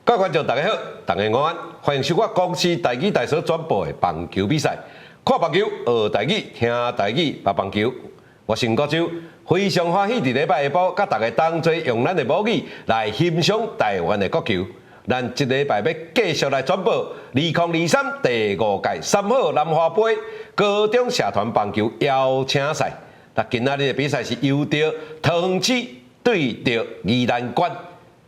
各位觀眾大家好，大家午安，歡迎收看公視台語台所轉播的棒球比賽。看棒球，學台語，聽台語，捌棒球。我是吳國洲，非常歡喜佇禮拜下晡，佮大家同齊用咱的母語來欣賞台灣的國球。咱這禮拜欲繼續來轉播2023第五屆三好南華盃高中社團棒球邀請賽。那今仔日的比賽是由著桃園市對著宜蘭縣。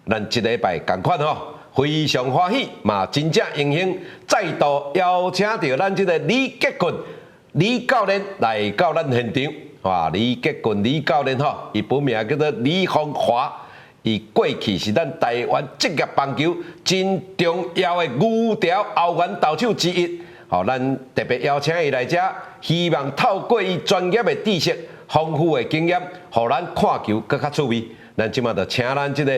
咱這禮拜仝款吼，非常歡喜，嘛真正榮幸再度邀請著咱這個李杰棍李教練來到咱現場。哇，李杰棍李教練吼，伊本名叫做李芳華，伊過去是咱台灣職業棒球真重要的牛潮後援投手之一。吼，咱特別邀請伊來遮，希望透過伊專業的知識、豐富的經驗，予咱看球閣較趣味。咱這馬就請咱這個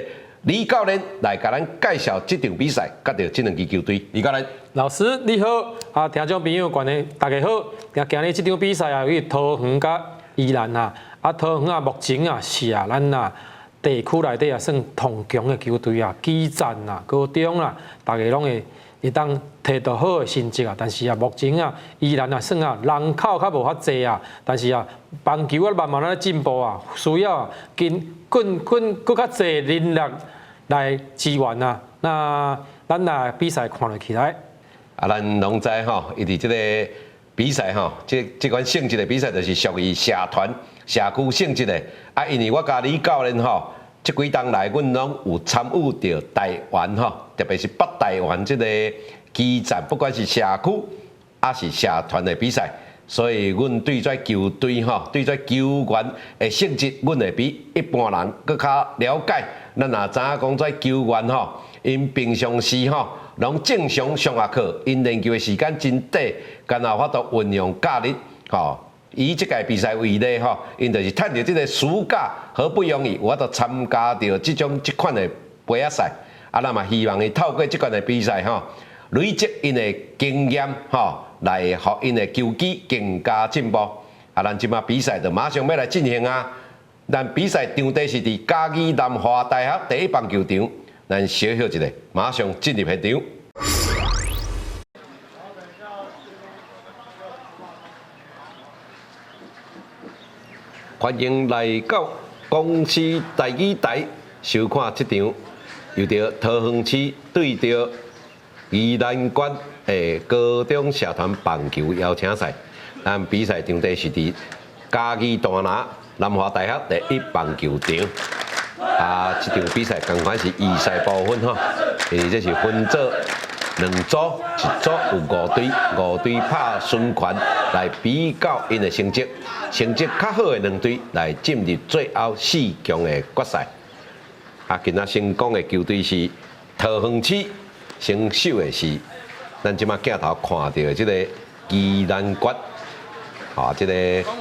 李教練來共咱介紹這場比賽，佮著這兩支球隊。李教練，老師你好，啊，聽眾朋友，觀眾大家好。今日這場比賽啊，是桃園佮宜蘭啊，啊桃園啊，目前啊是啊，咱啊地區內底啊算頭強的球隊啊，基層啊、高中啊，大家攏會會當提到好的成績啊。但是啊，目前啊，宜蘭啊算啊人口較無遐濟啊，但是啊，棒球啊慢慢咧進步啊，需要跟更更閣較濟人力來支援啊。那咱來比賽看落起來。啊，咱攏知吼，伊佇這個比賽吼，這這款性質的比賽就是屬於社團、社區性質的。啊，因為我佮李教練吼，這幾冬來，阮攏有參與著台灣吼，特別是北台灣這個基層，不管是社區抑是社團的比賽，所以阮對這球隊吼，對這球員的性質，阮會比一般人閣較了解。咱也知影講這球員吼，𪜶平常時吼，攏正常上下課，𪜶練球的時間真短，敢若有法度運用假日吼。以這屆比賽為例吼，𪜶就是趁著這個暑假好不容易有法度參加著這種這款的杯仔賽。啊，咱嘛希望伊透過這款的比賽吼，累積𪜶的經驗吼，來予𪜶的球技更加進步。啊，咱這馬比賽就馬上欲來進行啊！咱比賽場地是佇嘉義南華大學第一棒球場。咱小歇一下，馬上進入現場。歡迎來到公視台語台收看這場由著桃園市對著宜蘭縣的高中社團棒球邀請賽。咱比賽場地是佇嘉義大拿南華大學第一棒球場。啊，這場比賽仝款是預賽部分吼，因為這是分做兩組，一組有五隊，五隊拍循環來比較𪜶的成績，成績較好的兩隊來進入最後四強的決賽。啊，今仔先攻的球隊是桃園市，先守的是咱這馬鏡頭看著的這個宜蘭縣。啊，這個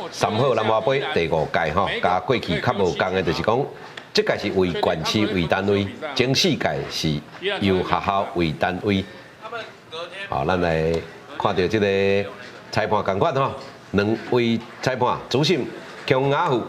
三好南華盃第五屆吼，佮過去較無仝的，就是講。這屆是為縣市為單位，前四屆是由學校為單位。好，咱來看著這個裁判仝款吼，兩位裁判，主審姜雅富，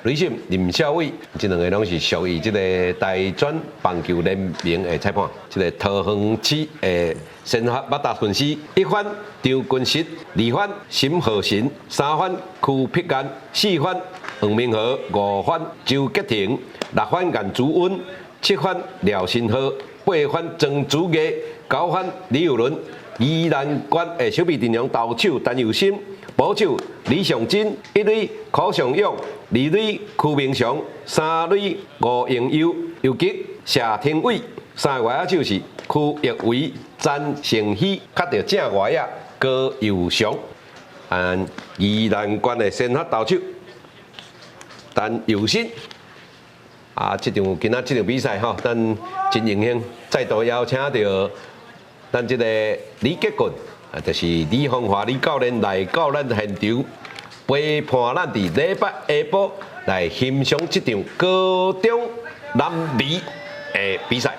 壘審林孝偉，這兩個攏是屬於這個大專棒球聯盟的裁判。這個桃園市的先發麥達順師，一番張君實，二番沈浩神，三番柯碧安，四番黃明和，五番周杰廷，六番顏祖恩，七番廖新浩，八番曾祖義，九番李友倫。宜蘭縣的守備陣容投手陳佑新，捕手李尚真，一壘柯尚勇，二壘柯明祥，三壘吳榮優，游擊謝廷偉，三个外野手是柯奕維、詹成喜，敲著正外野高佑祥。按宜蘭縣的先發投手陳佑新。啊，這場今仔這場比賽吼，咱真榮幸再度邀請著咱這個李杰棍，啊，就是李芳華李教練來到咱現場陪伴咱佇禮拜下晡來欣賞這場高中男兒的比賽。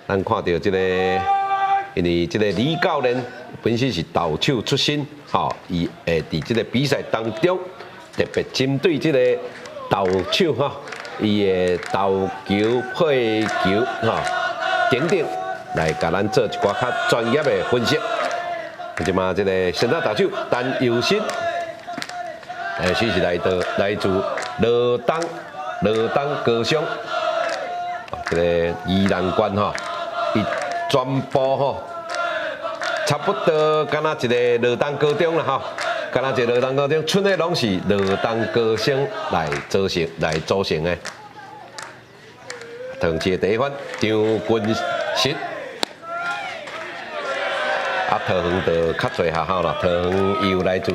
咱看著這個，因為這個李教練本身是投手出身，吼，伊會佇這個比賽當中特別針對這個投手吼，伊的投球配球吼。等等，來共咱做一寡較專業的分析。這馬這个先打投手陳佑新，是來自羅東高中，這个宜蘭縣吼，伊全部吼，差不多敢若一个羅東高中啦吼，敢若一个羅東高中，賰的攏是羅東高中來組成的。桃園市的第一番張君實，啊，桃園就較濟學校啦，桃園伊有來自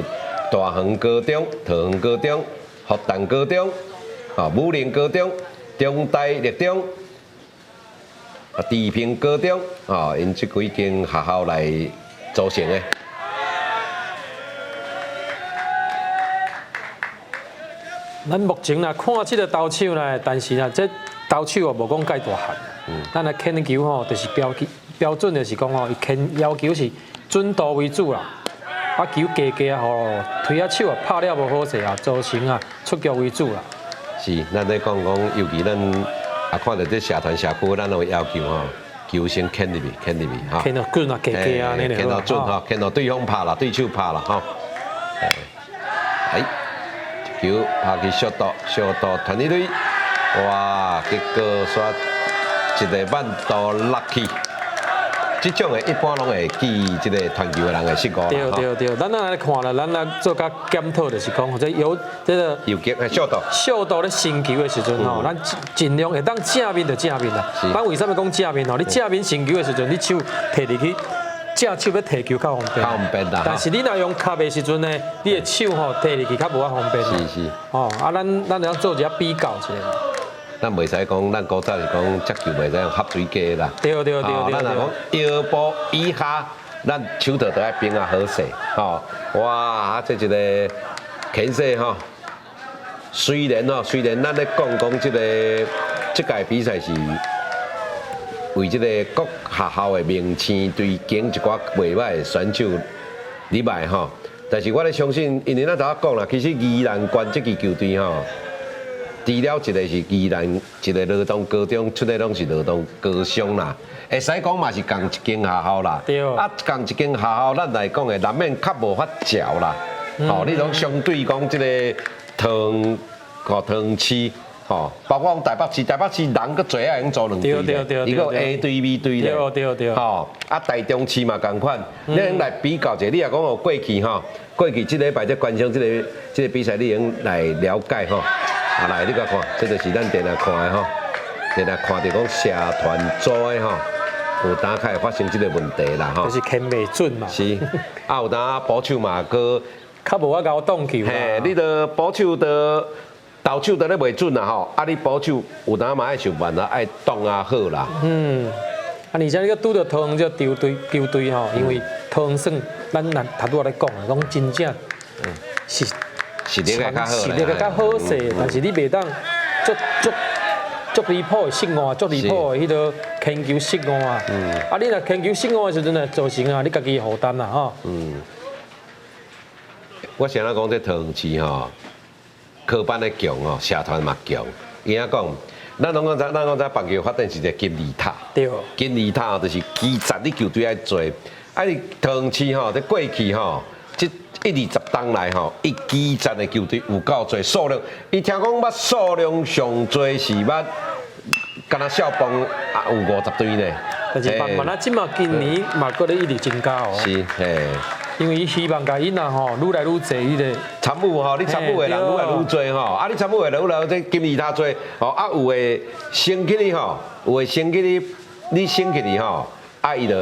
大園高中、桃園高中、復旦高中、啊，武陵高中、中大壢中、啊，治平高中，啊，𪜶這幾間學校來組成的。咱目前啦看這个投手呢，但是啦，這投手哦無講蓋大漢。咱來牽球吼，就是標準就是講吼，伊牽要求是準度為主啦。啊，球低低吼，推啊手啊拍了無好勢啊，造成啊出局為主啦。是，咱咧講講，尤其咱啊看著這社團社區，咱攏會要求吼，球先牽入去，牽入去吼。牽到準啊，低低啊，牽到準吼，牽到對方拍啦，對手拍啦吼。哎，球拍去小度，小度傳一壘，哇！結果煞一个慢度落去。這種的一般攏會記這个傳球的人的失誤。對對對，咱來看啦，咱來做較檢討，就是講，這有這个游擊的速度，速度咧伸球的時陣吼，咱盡量會當正面就正面啦。咱為啥物講正面吼？你正面伸球的時陣，你手提入去，正手欲提球較方便。較方便啦。但是你若用磕的時陣呢，你的手吼提入去較無遐方便。是是。哦，啊，咱會當做一下比較一下。咱袂使講，咱古早是講接球袂使用合水雞啦。對對對對。咱若講腰部以下，咱手套都愛平啊好勢，吼。哇，啊這一个牽勢吼，雖然咱咧講講這个這屆比賽是為這个各學校的明星隊揀一寡袂䆀的選手入來吼，但是我咧相信，因為咱頭仔講啦，其實宜蘭縣這支球隊吼。除了一个是宜蘭，一个羅東高中，出的攏是羅東高中啦。會使講嘛是仝一間學校啦。對。啊，仝一間學校，咱來講的難免較無法嚼啦。吼，你講相對講這个桃園、桃園市，吼，包括講台北市，台北市人閣濟啊，會用組兩隊，伊閣 A 隊、B 隊咧。對對對。吼，啊，台中市嘛仝款，你用來比較者，你若講哦過去吼，過去這禮拜這觀賞這个比賽，你用來了解吼。啊，來，你共看，這就是咱定定看的吼，定定看著講社團組的吼，有當較會發生這个問題啦吼。就是牽袂準嘛。是，啊有當捕手嘛，閣較無法𠢕擋球。嘿，你著捕手著投手著咧袂準啦吼，啊你捕手有當嘛愛想辦法愛擋啊好啦。嗯，啊而且你閣拄著桃園這球隊吼，因為桃園算咱咱頭拄仔咧講啊，攏真正是。實力較好，實力較好勢，但是你袂當足足足離譜的失誤，足離譜的彼个牽球失誤啊！啊，你若牽球失誤的時陣呢，造成啊你家己負擔啦吼。嗯。我先來講這桃園市吼，科班的強哦，社團嘛強。伊仔講，咱攏講知，咱攏知棒球發展是一个金字塔。對。金字塔就是基層你球隊愛濟，啊你桃園市吼，這過去吼，這一二十冬來吼，伊基層的球隊有夠濟數量，伊聽講捌數量上濟是捌，敢若少棒也有50隊呢。但是慢慢啊，這馬今年嘛閣咧一直增加哦。是，嘿。因為伊希望共𪜶啊吼，愈來愈濟彼个參與吼，你參與的人愈來愈濟吼，啊你參與的人愈來愈濟，金字塔濟吼，啊有的升起去吼，有的升起去，你升起去吼，啊伊就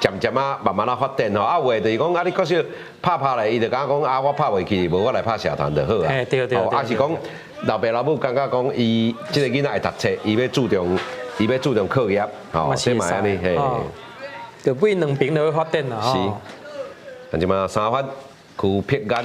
漸漸啊慢慢啊發展吼，啊有的就是講啊你閣說拍拍咧，伊就感覺講啊我拍袂起，無我來拍社團就好啊。對對對。啊是講老爸老母感覺講伊這个囡仔會讀冊，伊欲注重課業，吼，這嘛按呢嘿。就對兩邊都去發展啦。是。啊，這馬三番區碧安，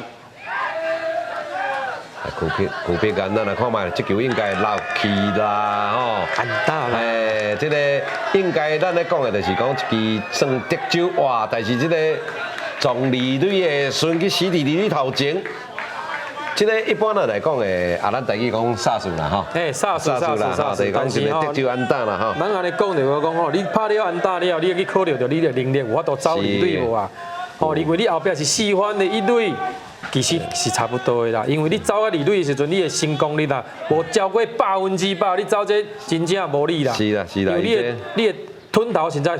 區碧安，咱來看覓，這球應該落去啦，吼。安打啦。哎，這个應該咱咧講的，就是講一支算得州哇，但是這个撞二壘的孫去死佇二壘頭前，這个一般人來講的，啊，咱台語講殺數啦吼。嘿，殺數殺數殺數，但是吼，得州安打啦吼。咱按呢講就講吼，你拍了安打了，你欲去考慮著你的能力有法度走二壘無啊？吼，因為你後壁是四番的一壘，其實是差不多的啦。因為你走啊二壘的時陣，你的成功率啦，無超過100%，你走這真正無利啦。是啦是啦。因為你的吞頭現在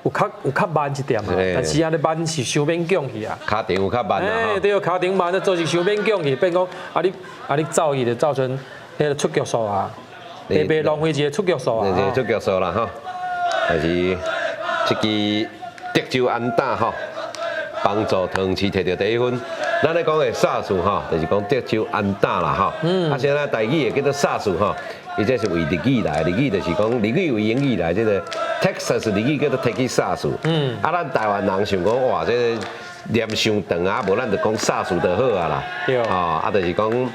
有較慢一點啊，但是按呢慢是傷勉強去啊。跤程有較慢啊。欸，對，跤程慢，做是傷勉強去，變講啊你啊你走去就造成彼个出局數啊，白白浪費一个出局數啊。一个出局數啦吼，但是這支得州安打吼，幫助桃園市摕著第一分。咱咧講的殺數吼，就是講得州安打啦吼。啊，現在台語會叫做殺數吼。伊這是為日語來，日語就是講日語為英語來，這个 Texas 日語叫做提起殺數。啊，咱台灣人想講哇，這个念傷長啊，無咱就講殺數就好啊啦。對。哦，啊，就是講，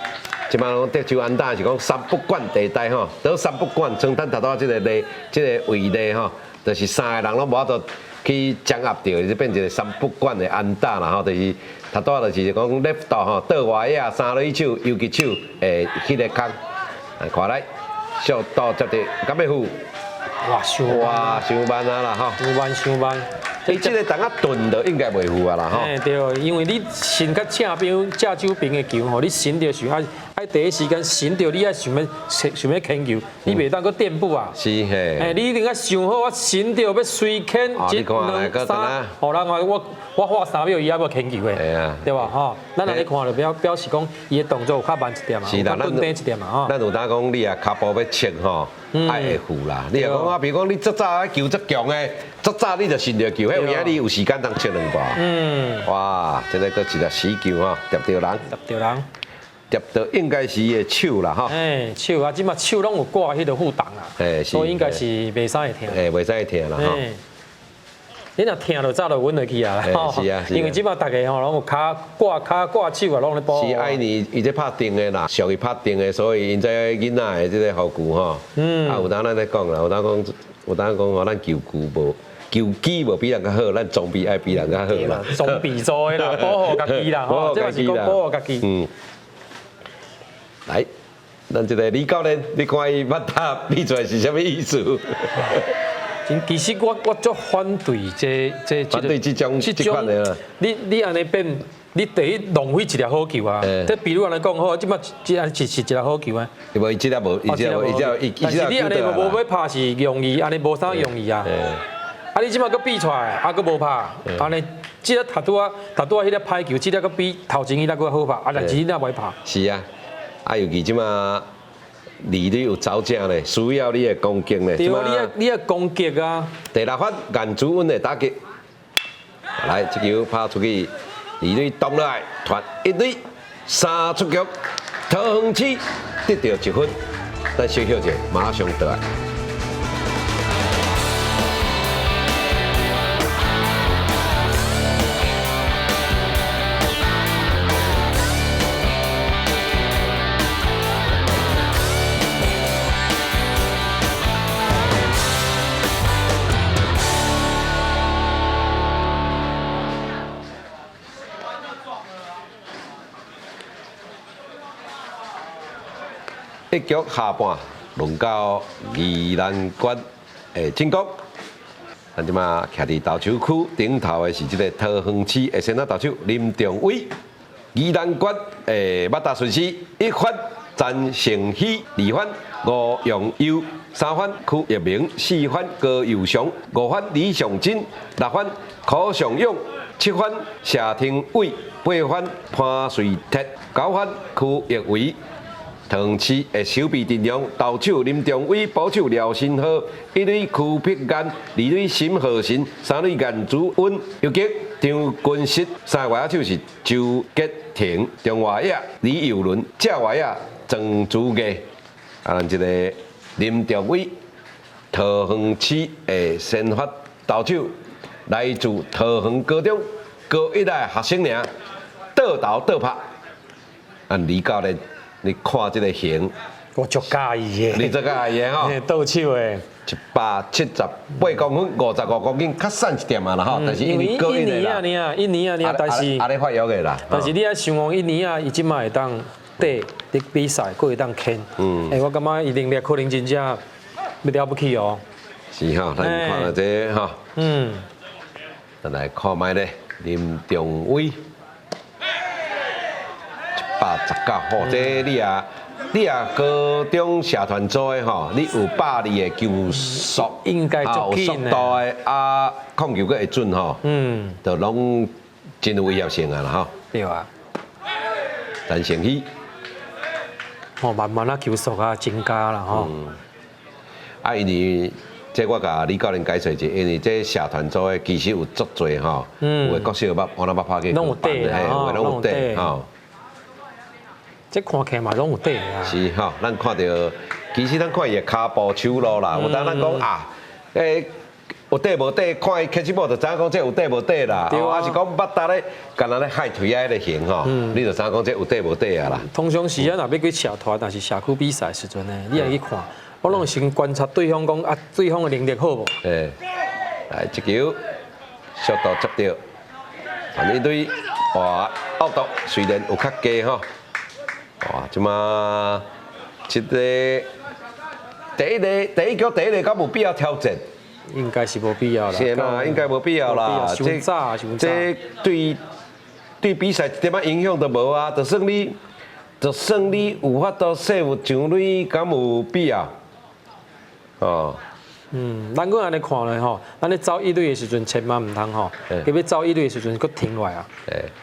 這擺講得州安打是講三不管地帶吼，佗三不管，像咱頭拄仔這个例，這个為例吼，就是三个人攏無法度去掌握著，就變一个三不管的安打啦吼，就是頭拄仔就是講 left 吼，倒外野三壘手、游擊手的彼个空，來看來。速度接著，敢欲赴？哇，傷哇，傷慢啊啦吼！傷慢，傷慢。伊這个動仔頓就應該袂赴啊啦吼。嘿，對，因為你伸較正邊正手邊的球吼，你伸著時愛愛第一時間伸著，你愛想欲牽球，你袂當閣墊步啊。是嘿。嘿，你一定愛想好，我伸著欲隨牽一、兩、三，予人話我畫3秒，伊猶欲牽球的，對吧？吼，咱按呢看就表示講，伊的動作有較慢一點嘛，有較頓短一點嘛，吼。咱有當講，你若跤步欲切吼，愛會赴啦。你若講啊，比如講你足早球足強的，足早你就伸著球，彼有影你有時間通切兩步。哇，這个閣一粒死球吼，疊著人。疊著人。疊著應該是伊的手啦，吼。欸，手啊，這馬手攏有掛彼个護擋啊，所以應該是袂使會疼。欸，袂使會疼啦，吼。你若疼就早就穩落去啊，是啊，因為這馬逐家吼攏有跤掛跤掛手啊，攏咧保護。是啊，因為伊這拍定的啦，屬於拍定的，所以𪜶這囡仔的這个護具吼，啊有當咱咧講啦，有當講吼，咱球具無球技無比人較好，咱裝備愛比人較好啦。裝備做的啦，保護家己啦，吼，這是講保護家己。來，咱這个李教練，你看伊捌打比出來是啥物意思？其實我足反對這這反對這種這款的啦。你按呢變，你第一浪費一粒好球啊！這比如按呢講好，這馬這是一粒好球啊。無，伊這粒無，伊這無，伊這伊但是你按呢無欲拍是容易，按呢無啥容易啊。啊，你這馬閣比出來，啊閣無拍，按呢這粒頭拄仔頭拄仔彼粒歹球，這粒閣比頭前彼粒閣好拍，啊，但是你若無欲拍。是啊，啊尤其這馬。二壘有走者呢，需要你的攻擊呢。對，你愛攻擊啊！第六發顏主穩的打擊，來，這球拍出去，二壘擋落來，傳一壘，三出局，桃園市得著一分，咱小休一下，馬上轉來。一局下半，輪到宜蘭縣的進攻。咱這馬徛佇投手區頂頭的是這个桃園市的先發投手林仲偉。宜蘭縣的捌打順序，一番詹成喜，二番吳陽佑，三番柯益明，四番高佑祥，五番李尚真，六番柯尚勇，七番謝廷偉，八番潘瑞鐵，九番柯益維。桃園市的守備陣容，投手林仲偉，捕手廖新浩，一壘柯碧岩，二壘沈浩神，三壘顏祖恩，游擊張君實，三个外野手是周杰廷、中外野李佑倫，正外野曾祖義。啊，咱這个林仲偉，桃園市的先發投手，來自桃園高中高一的學生爾，倒投倒拍。按李教練。你看這个形，我足佮意的。你足佮意的吼。倒手的。178公分，55公斤，較瘦一點啊啦吼，但是因為一年啊，爾，一年啊，爾，但是啊咧發育的啦。但是你愛想講一年啊，伊這擺會當綴佇比賽，閣會當牽。欸，我感覺伊能力可能真正欲了不起哦。是吼，咱看著這吼。咱來看覓咧，林中偉，119，吼，這你也。你也高中社團組的吼，你有百二的球速，應該有速度的啊，控球閣會準吼，就攏真有威脅性啊啦吼。對啊。陳成禧，哦，慢慢啊球速啊增加啦吼。啊，因為這我共李教練解說者，因為這社團組的其實有足濟吼，有的國小捌，我攏捌拍過，攏有底啦，有的攏有底吼。這看起來嘛攏有底啊！是吼，咱看著，其實咱看伊的跤步手路啦，有當咱講啊，欸，有底無底，看伊起手步就知影講這有底無底啦。對啊，是講捌搭咧，干焦咧害腿仔彼个型吼，你就知影講這有底無底啊啦。通常時啊，若欲去社團，若是社區比賽時陣呢，你愛去看，我攏先觀察對方講啊，對方的能力好無？欸，來這球速度接著，傳一壘，哇，奧度雖然有較低吼。哇，這馬這個第一个第一局第一个，敢有必要挑戰？應該是無必要啦。是啦，應該無必要啦。傷早，傷早。這對對比賽一點仔影響都無啊！就算你有法度說有上壘，敢有必要？哦。咱閣按呢看咧吼，咱咧走一壘的時陣，千萬毋通吼，佮欲走一壘的時陣，閣停落來啊。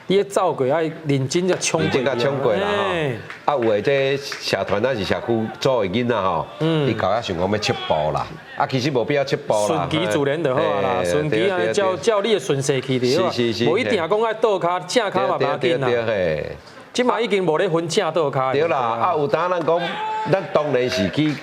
你咧走過愛認真才衝過。認真才衝過啦吼。啊，有的這社團抑是社區組的囡仔吼，伊到遐想講欲測步啦，啊，其實無必要測步啦。順其自然就好啊啦，順其按呢照照你的順勢去就好啊。無一定講愛倒跤正跤嘛無要緊啦。這馬已經無咧分正倒跤。對啦，啊，有當咱講，咱當然是去。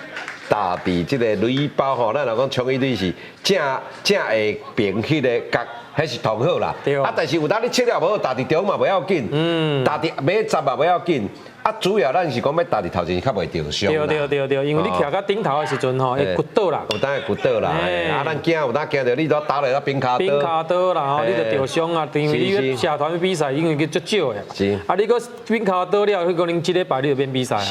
打佇這個壘包吼，咱若講衝一壘是正正下邊彼个角，彼是頭好啦。啊，但是有當你測了無好，打佇中嘛無要緊，打佇尾十嘛無要緊。啊，主要咱是講欲打佇頭前較袂著傷。對對對對，因為你徛較頂頭的時陣吼，會骨倒啦。有當會骨倒啦，啊，咱驚有當驚著你都打落到冰跤刀。冰跤刀啦吼，你就著傷啊，因為你社團比賽因為足少的。啊，你閣冰跤倒了，彼可能這禮拜你就免比賽啊。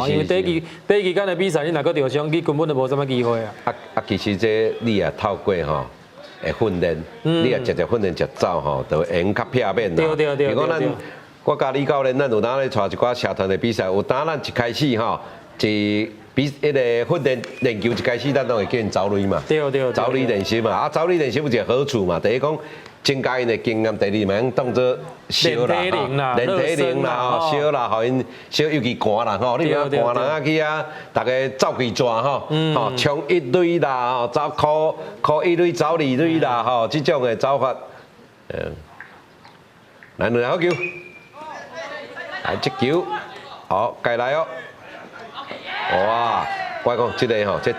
因為短期間的比賽，你若閣著傷，你根本就無啥物機會啊。啊啊，其實這你也透過吼，會訓練，你也直接訓練直走吼，就會用較避免啦。對對對。如果咱我佮李教練，咱有當咧帶一寡社團的比賽，有當咱一開始吼，一比彼個訓練練球一開始，咱攏會叫𪜶走壘嘛。對對。走壘練習嘛，啊，走壘練習有一個好處嘛，第一講增加𪜶的經驗，第二嘛，當做燒啦，練體能啦，吼，燒啦，予𪜶燒，尤其寒啦，吼，你毋知寒人啊去啊，逐家走規逝吼，吼，衝一壘啦，吼，走箍箍一壘，走二壘啦，吼，這種的走法，來兩好球。來，這球，好，該來哦。哇，我講這个吼，這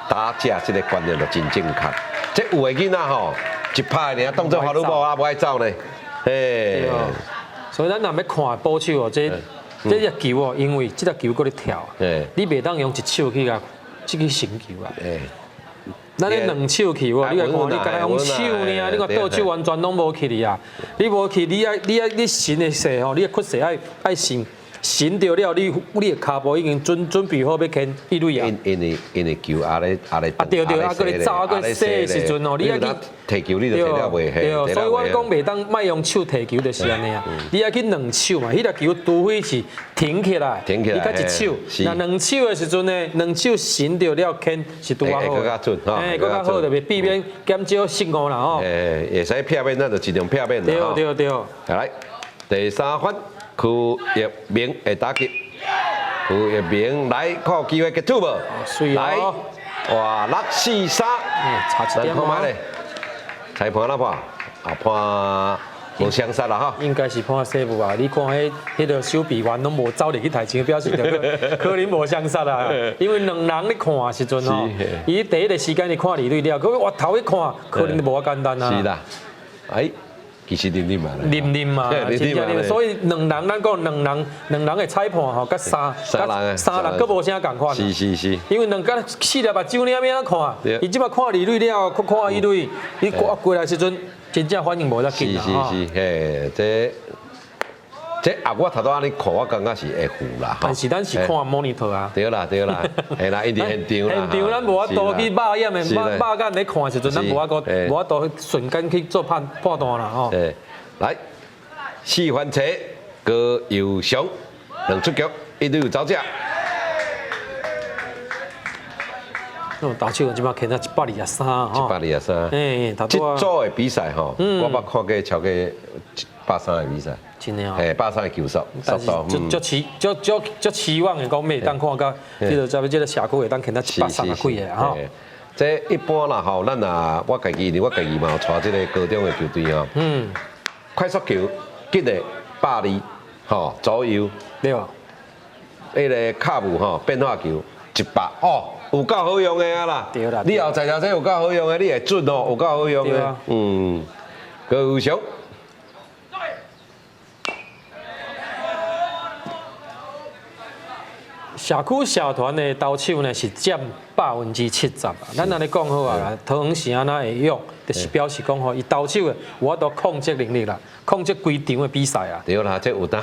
打者這个觀念就真正確。這有的囡仔吼，一拍爾當做花露寶啊，無愛走呢。嘿。所以咱若欲看捕手哦，這這隻球哦，因為這隻球閣咧跳，你袂當用一手去共這去成球啊。咱咧兩手去哦，你來看，你干焦用手爾，你看倒手完全攏無去哩啊！你無去，你愛你神的勢吼，你的屈勢愛愛神。神著了，你的跤步已經準備好欲牽一壘啊！因為球壓咧壓咧啊對對，啊閣咧走啊閣咧洗的時陣哦，你愛去提球你就提了袂對，所以我講袂當莫用手提球就是按呢啊！你愛去兩手嘛，彼個球除非是停起來，停起來，你較一手。若兩手的時陣呢，兩手神著了牽是拄仔好。閣較準吼，欸，閣較好，就袂避免減少失誤啦吼。欸，會使避免，咱就盡量避免啦。對對對。來，第三番。區玉明會打擊，區玉明來看有機會結束無？來，哇，6-4-3，差一點看咧，裁判哪判？啊，判無相殺啦吼。應該是判失誤啊！你看彼彼个守備員攏無走入去台前，表示著可能無相殺啊。因為兩人咧看的時陣吼，伊第一個時間伊看二壘了，閣回頭去看，可能就無遐簡單啊。是啦，哎，其實啉啉嘛，啉啉嘛，真正啉。所以兩人咱講兩人，兩人的裁判吼，佮三人閣無啥仝款。是是是。因為兩個四粒目睭你欲按怎看？伊這擺看二壘了後，閣看一壘，伊過過來時陣，真正反應無遮緊。是是是，嘿，這這啊，我頭拄按呢看，我感覺是會赴啦。但是咱是看 monitor 啊。對啦對啦，嘿啦，伊佇現場啦。現場咱無法度去肉眼的肉肉眼咧看的時陣，咱無法度無法度瞬間去做判判斷啦吼。來，四番車高佑祥兩出局，一壘有走者。投手這擺牽到123吼。123。哎，這組的比賽吼，我捌看過超過130個比賽。真的哦。嘿，130個球速，但是足足期足足足期望的講，會當看到這個這這個社區會當牽到130幾個吼。這一般啦吼，咱若我家己，因為我家己嘛有帶這個高中的球隊吼。快速球，緊的120吼左右。對。彼個卡舞吼變化球100哦，有夠好用的啊啦。對啦。你後在條這有夠好用的，你會準哦，有夠好用的。嗯。高雄。社區社團的投手呢是佔70%啊。咱按呢講好啊，桃園是按怎會用，就是表示講吼，伊投手的有法度控制能力啦，控制規場的比賽啊。對啦，這有當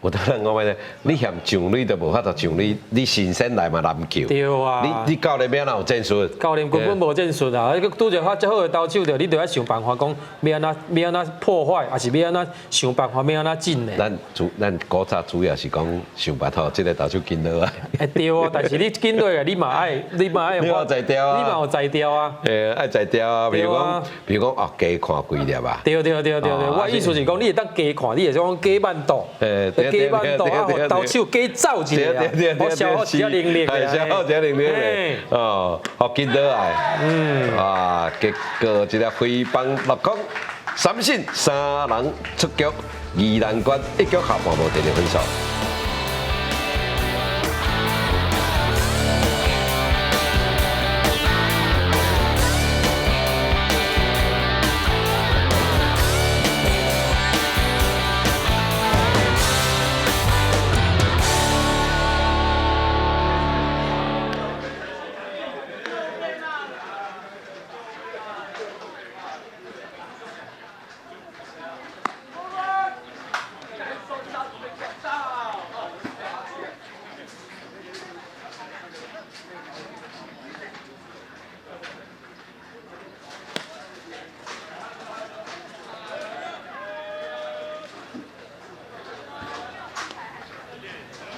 有當咱講咩呢？你嫌上壘都無法度上壘，你新鮮來嘛難球。對啊。你教練欲按怎有戰術？教練根本無戰術啊！你拄著較這好的投手，著你著愛想辦法講，欲按怎欲按怎破壞，抑是欲按怎想辦法欲按怎進的。咱古早主要是講想辦法，這個投手緊落來。欸對啊，但是你緊落來，你嘛愛，你嘛愛，你嘛才調啊，你嘛有才調啊。欸，愛才調啊，比如講，比如講哦，加看幾粒啊。對對對對對，我意思是講，你會當加看，你會講加慢度，加慢度啊，予投手加走一下，予消耗一下能力，消耗一下能力哦，予緊落來。嗯。啊，結果一個揮棒落空，三振三人出局，宜蘭縣一局下半無得到分數。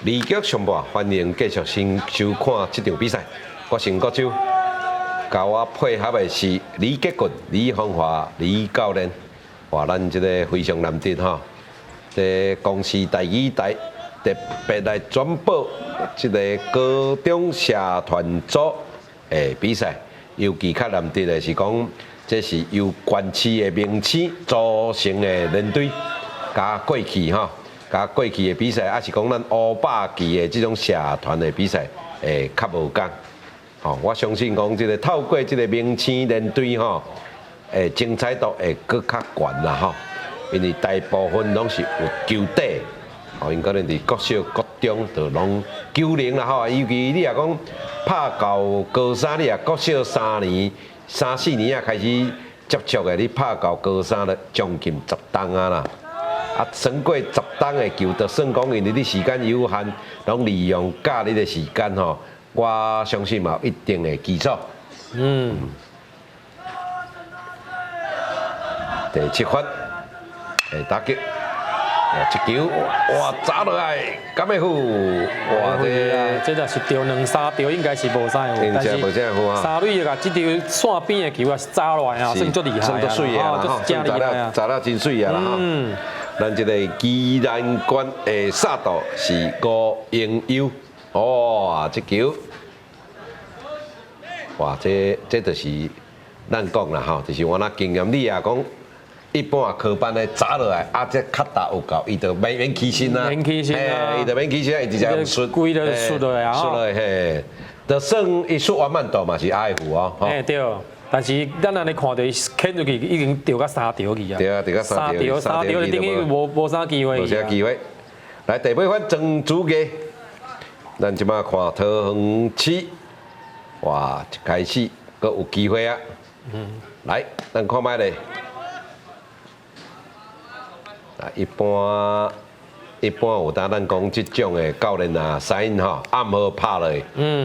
二局上半，歡迎繼續先收看這場比賽。我姓郭周，佮我配合的是李杰國、李芳華、李教練。哇，咱這個非常難得吼，這公視台語台特別來轉播這個高中社團組的比賽。尤其較難得的是講，這是由縣市的明星組成的聯隊，佮過去吼。佮過去的比賽，抑是講咱烏霸旗的這種社團的比賽，會較無仝。吼，我相信講這個透過這個明星聯隊吼，會精彩度會閣較懸啦吼。因為大部分攏是有球底，吼，𪜶可能佇國小、國中就攏球齡啦吼。尤其你若講拍到高三，你若國小三年、三四年仔開始接觸的，你拍到高三就將近十冬啊啦。啊，算過十冬的球，就算講因為你時間有限，攏利用教你的時間吼，我相信嘛有一定的基礎。嗯。第七發，會打擊，哇，這球，哇，砸落來，敢會赴？哇，這這若是著兩三著，應該是無啥會赴，但是三壘的這球線邊的球也是砸落來啊，算足厲害算足媠啊，吼，真厲害啊，砸了真媠啊啦吼。咱這個宜蘭縣的殺道是吳英優，哇，這球，哇，這這就是咱講啦吼，就是我那經驗，你若講一般科班的砸落來，啊，這較大有夠，伊就免免起身啊，免起身啊，伊就免起身，伊直接摔，規就摔落來啊，摔落來嘿，就算伊摔完慢度嘛是愛赴哦，欸對。但是咱按呢看著伊牽入去已經著甲三條去啊。對啊，著甲三條，三條就等於無啥機會。無啥機會。來第八番莊主義，咱這擺看桃園市，哇，一開始閣有機會啊。來，咱看覓咧。啊，一般有當咱講這種的教練啊，sign 吼暗號拍落，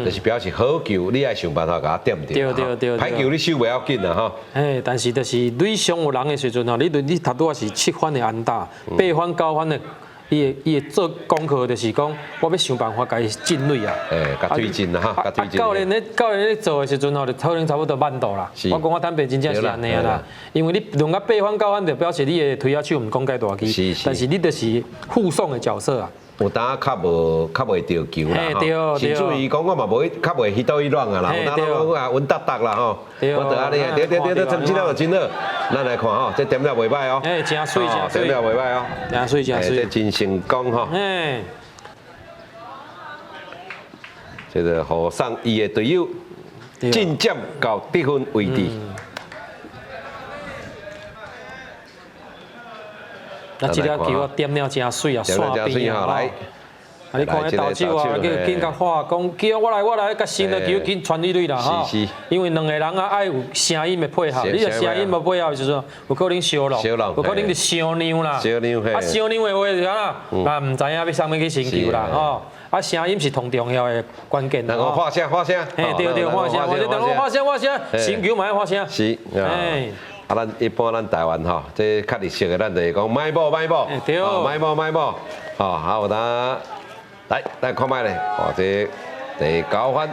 就是表示好球，你愛想辦法共伊點著。對對對。歹球你守袂要緊啦吼。嘿，但是就是壘上有人的時陣吼，你頭拄仔是七番的安打，八番九番的，伊會做功課，就是講我欲想辦法共伊進壘啊。欸，共推進啦哈，共推進。教練咧做的時陣吼，就可能差不多慢度啦。我講我坦白真正是按呢啦，因為你輪到八番九番，就表示你的推仔手毋講介大支，但是你就是護送的角色啊。有當較無較袂著球啦吼，甚至於講我嘛無較袂彼倒去亂啊啦，有當講啊穩當當啦吼，我就按呢，對對對對，成績了就真好，咱來看吼，這點了袂歹哦，欸，真媠真媠，點了袂歹哦，真媠真媠，這真成功吼。這個護送伊的隊友進佔到得分位置。那這粒球啊，點了真媠啊，線邊啊，啊！你看彼投手啊，叫緊共喊講，叫我來我來，共先的球緊傳入壘啦吼。因為兩個人啊愛有聲音的配合，你若聲音無配合的時陣，有可能相挵，有可能就傷讓啦。啊，傷讓的話就按怎？啊，毋知影欲啥物去成球啦吼。啊，聲音是同重要的關鍵。兩個喊聲喊聲。嘿，對對，喊聲，喊聲喊聲，成球嘛愛喊聲。是。啊，咱一般咱台灣吼，這較綠色的，咱就會講買某買某，買某買某，吼，啊有當來來看覓咧，哦，這第九番，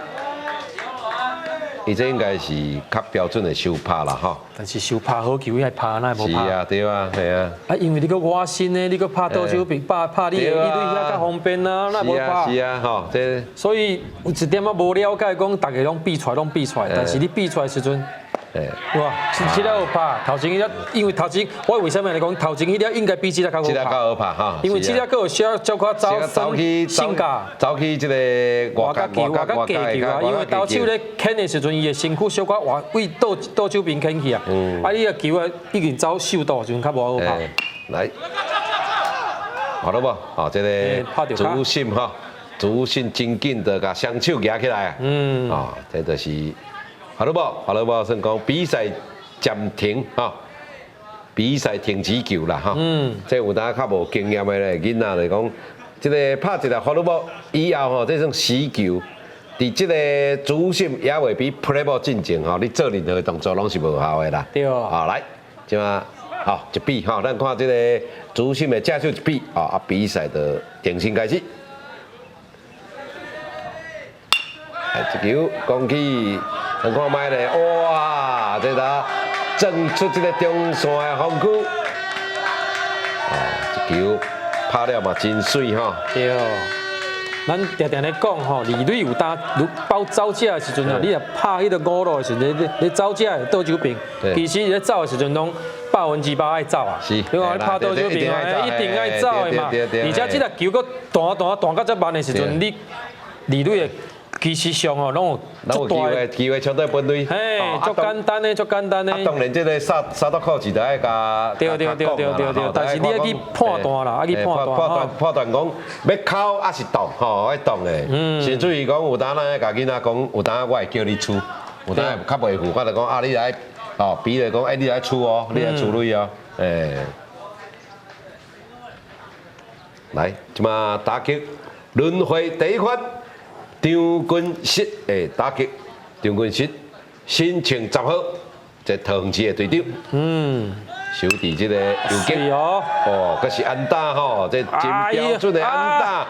伊這應該是較標準的收拍啦，吼。但是收拍好球，伊愛拍，哪會無拍？是啊，對啊，係啊。啊，因為你閣倚身呢，你閣拍倒手邊，拍拍你的，你對遐較方便啊，哪會無拍？是啊，吼，這。所以有一點仔無了解，講逐个攏比出來，攏比出來，但是你比出來的時陣。哇，這粒有拍，頭前彼粒，因為頭前我為啥物來講頭前彼粒應該比這粒較好拍？這粒較好拍哈，因為這粒閣有小小可走性格，走去這個外角外角外角球啊，因為投手咧牽的時陣，伊的身軀小可外位倒倒手邊牽去啊，啊，你個球啊已經走秀度時陣較無好拍。來，好了無？好，這個主審哈，主審真緊的共雙手舉起來啊，哦，這就是。好了無？好了無？算講比賽暫停吼，比賽停止球啦吼。這有當較無經驗的咧，囡仔來講，這個拍一個 foul ball 以後吼，這種死球，佇這個主審猶未比 play ball 進前吼，你做任何動作攏是無效的啦。對。好來，這馬好一比吼，咱看這個主審的正手一比，啊，比賽就重新開始。這球講起，咱看覓咧，哇！這呾撞出這個中線的防區，啊，這球拍了嘛真媠吼。對，咱定定咧講吼，二壘有當如包走者的時陣啊，你若拍彼個五路的時陣，你你走者的倒手邊，其實咧走的時陣攏100%愛走啊。你看你拍倒手邊，一定愛走的嘛。而且這粒球閣彈彈彈到遮慢的時陣，你二壘的。其實上哦，攏有機會，機會衝到本壘。嘿，足簡單的，足簡單的。啊，當然這個殺殺到扣字就愛共。對對對對對對，但是你愛去判斷啦，愛去判斷。判斷判斷講，欲扣抑是擋吼，愛擋的。甚至於講有當咱愛共囡仔講，有當我會叫你出，有當較袂赴，我就講啊，你來，吼，比如講，欸，你來出哦，你來出壘哦，欸。來，這馬打擊輪迴第一番。張君實的打擊，張君實新穿十號，這桃園市的隊長。守佇這個右擊哦，哦，閣是安打吼，這真標準的安打。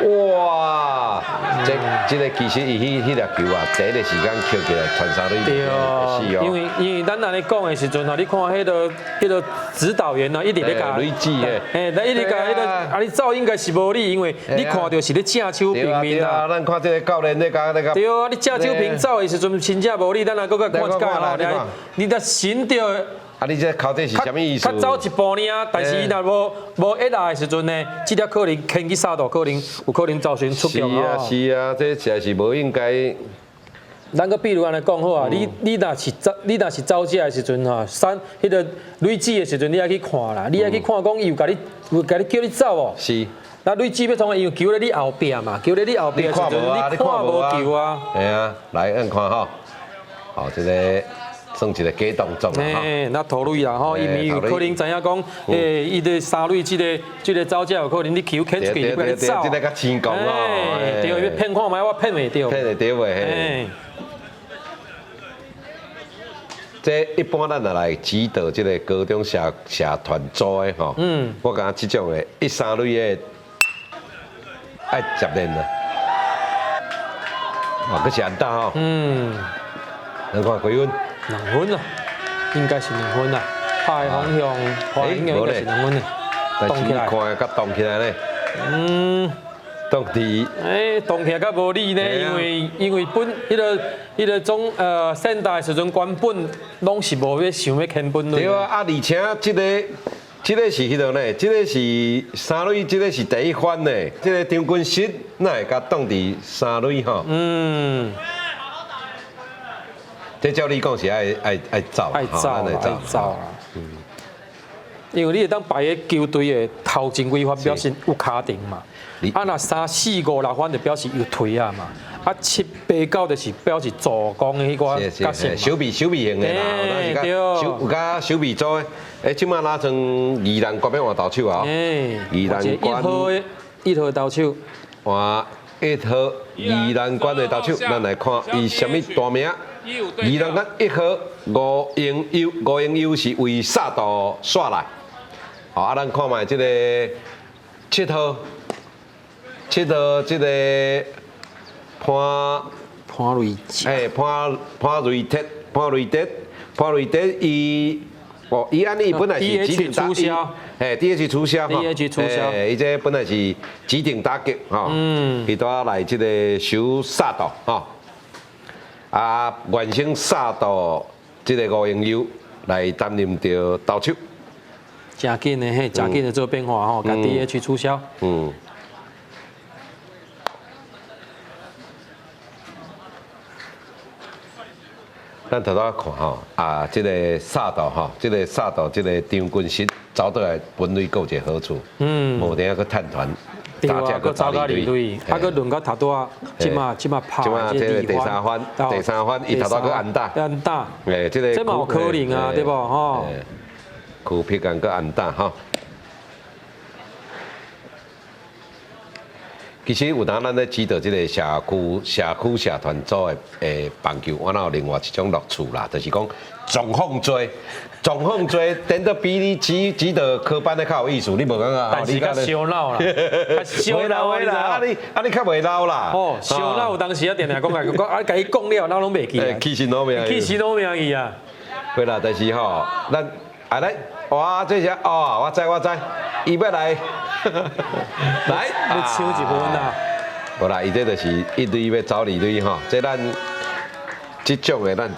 哇！這這個其實伊彼彼粒球啊，第一個時間抾起來傳三壘。對，因為咱按呢講的時陣吼，你看彼個指導員啊，一直咧共，嘿，咱一直共彼個啊，你走應該是無理，因為你看著是咧正手平面啊。咱看這個教練咧共咧共。對啊，你正手平走的時陣真正無理，咱來閣閣看一擺吼，你若神著。啊！你這尻這是啥物意思？較早一步爾，但是伊若無無一來的時陣呢，這粒可能牽去三度，可能有可能造成出局。是啊是啊，這實在是無應該。咱閣比如按呢講好啊，你若是走者的時陣吼，三彼個壘子的時陣，你愛去看啦，你愛去看講伊有共你有共你叫你走無？是。那壘子欲創啥，因為球咧你後壁嘛，球咧你後壁的時陣，你看無球啊？係啊，來按看吼，好，這個算一個假動作啦。嘿，那投壘啦吼，因為有可能知影講，伊的三壘這個走者有可能你球牽出去，你欲你走。這個較輕功哦。對，欲騙看覓，我騙袂著。騙會著袂？嘿。這一般咱若來指導這個高中社團組的吼，我感覺這種的一三壘的愛接練啦，哇，閣是安打吼，咱看幾分？兩分啊，應該是兩分啊，拍的方向，拍的方向應該是兩分的，動起來，看較動起來咧，動佇，動起來較無理呢，因為本彼個總先打的時陣，原本攏是無欲想欲牽本壘。對啊，啊，而且這個是彼落呢，這個是三壘，這個是第一番呢，這個張君實哪會共擋佇三壘吼？這照理講是愛走，愛走，愛走啊。因為你會當排個球隊的頭前幾番表示有跤程嘛，啊，若三四五六番就表示有槌仔嘛，啊七八九就是表示助攻的彼個角色。守備守備型的啦，對，有較守備組的。這擺哪算宜蘭縣欲換投手啊？宜蘭縣一號投手。換一號宜蘭縣的投手，咱來看伊啥物大名。宜蘭縣一號吳英優，吳英優是為薩道煞來。好，啊，咱看覓這個7號，7號這個潘潘瑞潘瑞哲，潘瑞哲，潘瑞哲，伊哦，伊按呢本來是指定打擊，DH 取消吼， DH 取消，伊這本來是指定打擊吼，伊拄仔來這個守殺道吼，啊，原先殺道這個吳英優來擔任著投手。誠緊的嘿，誠緊的做變化吼，共 DH 取消。咱頭拄看吼，啊，這個殺道吼，這個殺道，這個張君實走倒來本壘閣有一個好處，無定閣趁團，對啊，閣走到二壘，啊，閣輪到頭拄仔，這馬拍這個第三番，第三番伊頭拄閣安打，安打，這個這嘛有可能啊，對無吼？柯皮干閣安打吼。其實有當咱咧指導這個社區社團組的棒球，我哪有另外一種樂趣啦，就是講狀況濟，狀況濟，顛倒比你指導科班的較有意思，你無感覺？但是較燒腦啦，較燒腦啦，啊你較袂老啦。哦，燒腦有當時啊，定定講講啊，共伊講了，腦攏袂記啊。起神腦命。起神腦命去啊。對啦，但是吼，咱啊來，哇，這是哦，我知我知，伊欲來。來，欲搶一分啦！無啦，伊這就是一壘欲走二壘吼，這咱這種的咱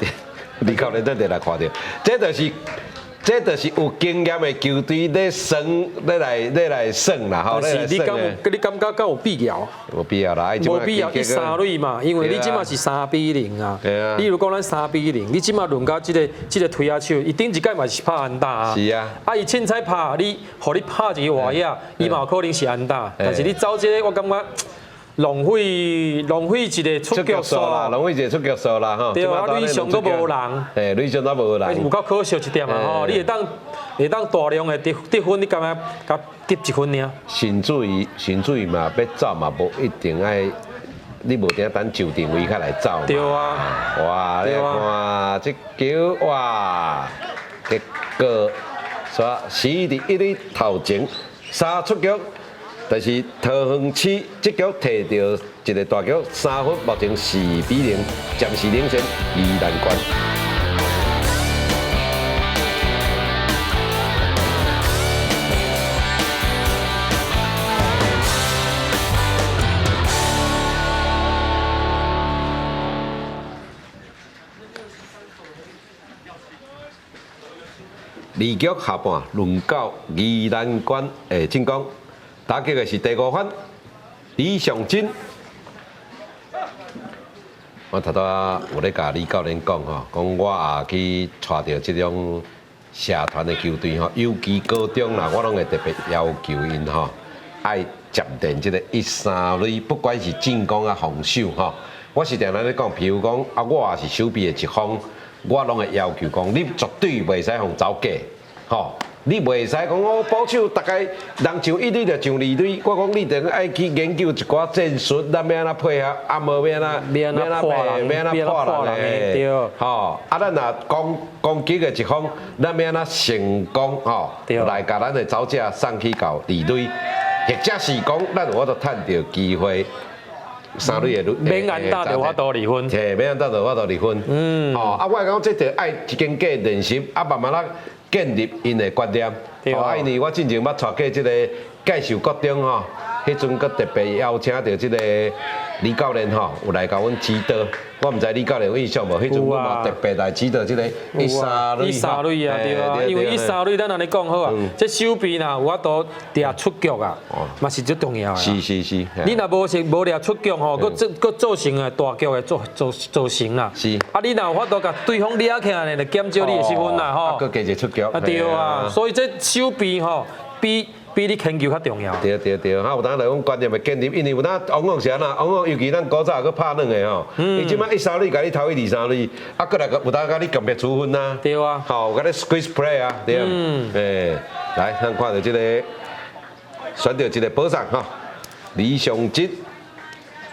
李教練咱就來看著，這就是有經驗的球隊咧耍，咧來耍啦吼。但是你感覺敢有必要？無必要啦，無必要一三壘嘛，因為你這馬是3比0啊。你如果講咱3比0，你這馬輪到這個槌仔手，伊頂一屆嘛是拍安打啊。是啊。啊，伊凊彩拍你，予你拍一個外野，伊嘛有可能是安打。但是你走這個，我感覺浪費一個出局數啦，浪費一個出局數啦吼。對啊，壘上閣無人。嘿，壘上都無人。有夠可惜一點啊吼！你會當大量的得分，你敢若共得一分爾？甚至於嘛，欲走嘛，無一定愛，你無定等就定位較來走。對啊。哇！你看這球哇，結果煞死佇一壘頭前三出局。但是桃園市這局摕著一個大局三分，目前4比0，暫時領先宜蘭縣。二局下半，輪到宜蘭縣的進攻。打擊的是第五番李尚真，我頭拄仔有咧共李教練講吼，講我也去帶著這種社團的球隊吼，尤其高中啦，我攏會特別要求𪜶吼，愛習練這個一三壘，不管是進攻啊防守吼。我是定定咧講，譬如講啊，我也是守備的一方，我攏會要求講，你絕對袂使予走過，吼。你袂使講我保守，逐家人上一壘就上二壘。我講你著愛去研究一寡戰術，咱欲按怎配合，啊無欲按怎欲按怎破人，欲按怎破人的，對。吼，啊，咱若攻攻擊的一方，咱欲按怎成功吼，來共咱的走者送去到二壘，或者是講咱有法度趁著機會。三壘的免按打就有法度二分，嘿，免按打就有法度二分。吼，啊，我講這著愛一經過練習，啊，慢慢仔建立𪜶的觀念。對啊，因為我進前捌帶過這個介壽國中吼，彼陣閣特別邀請著這個李教練吼，有來共阮指導。我毋知李教練有印象無？彼陣我嘛特別來指導這個一三壘。一三壘啊，對啊，因為一三壘咱按呢講好啊，這守備若有法度掠出局啊，嘛是足重要的。是是是。你若無是無掠出局吼，閣做閣造成啊大局的造造造成啦。是。啊，你若有法度共對方掠起來呢，就減少你的失分啦吼。閣加一個出局。啊對啊，所以這守備吼比比你牽球較重要。對對對，啊有當來講觀念的建立，因為有當往往是按怎，往往尤其咱古早閣拍軟的吼，伊這擺一三壘共你投去二三壘，啊閣來有當共你強迫處分啊。對啊。吼，有共你 squeeze play 啊，對。嗯。來，咱看著這個選著一個保送吼，李尚哲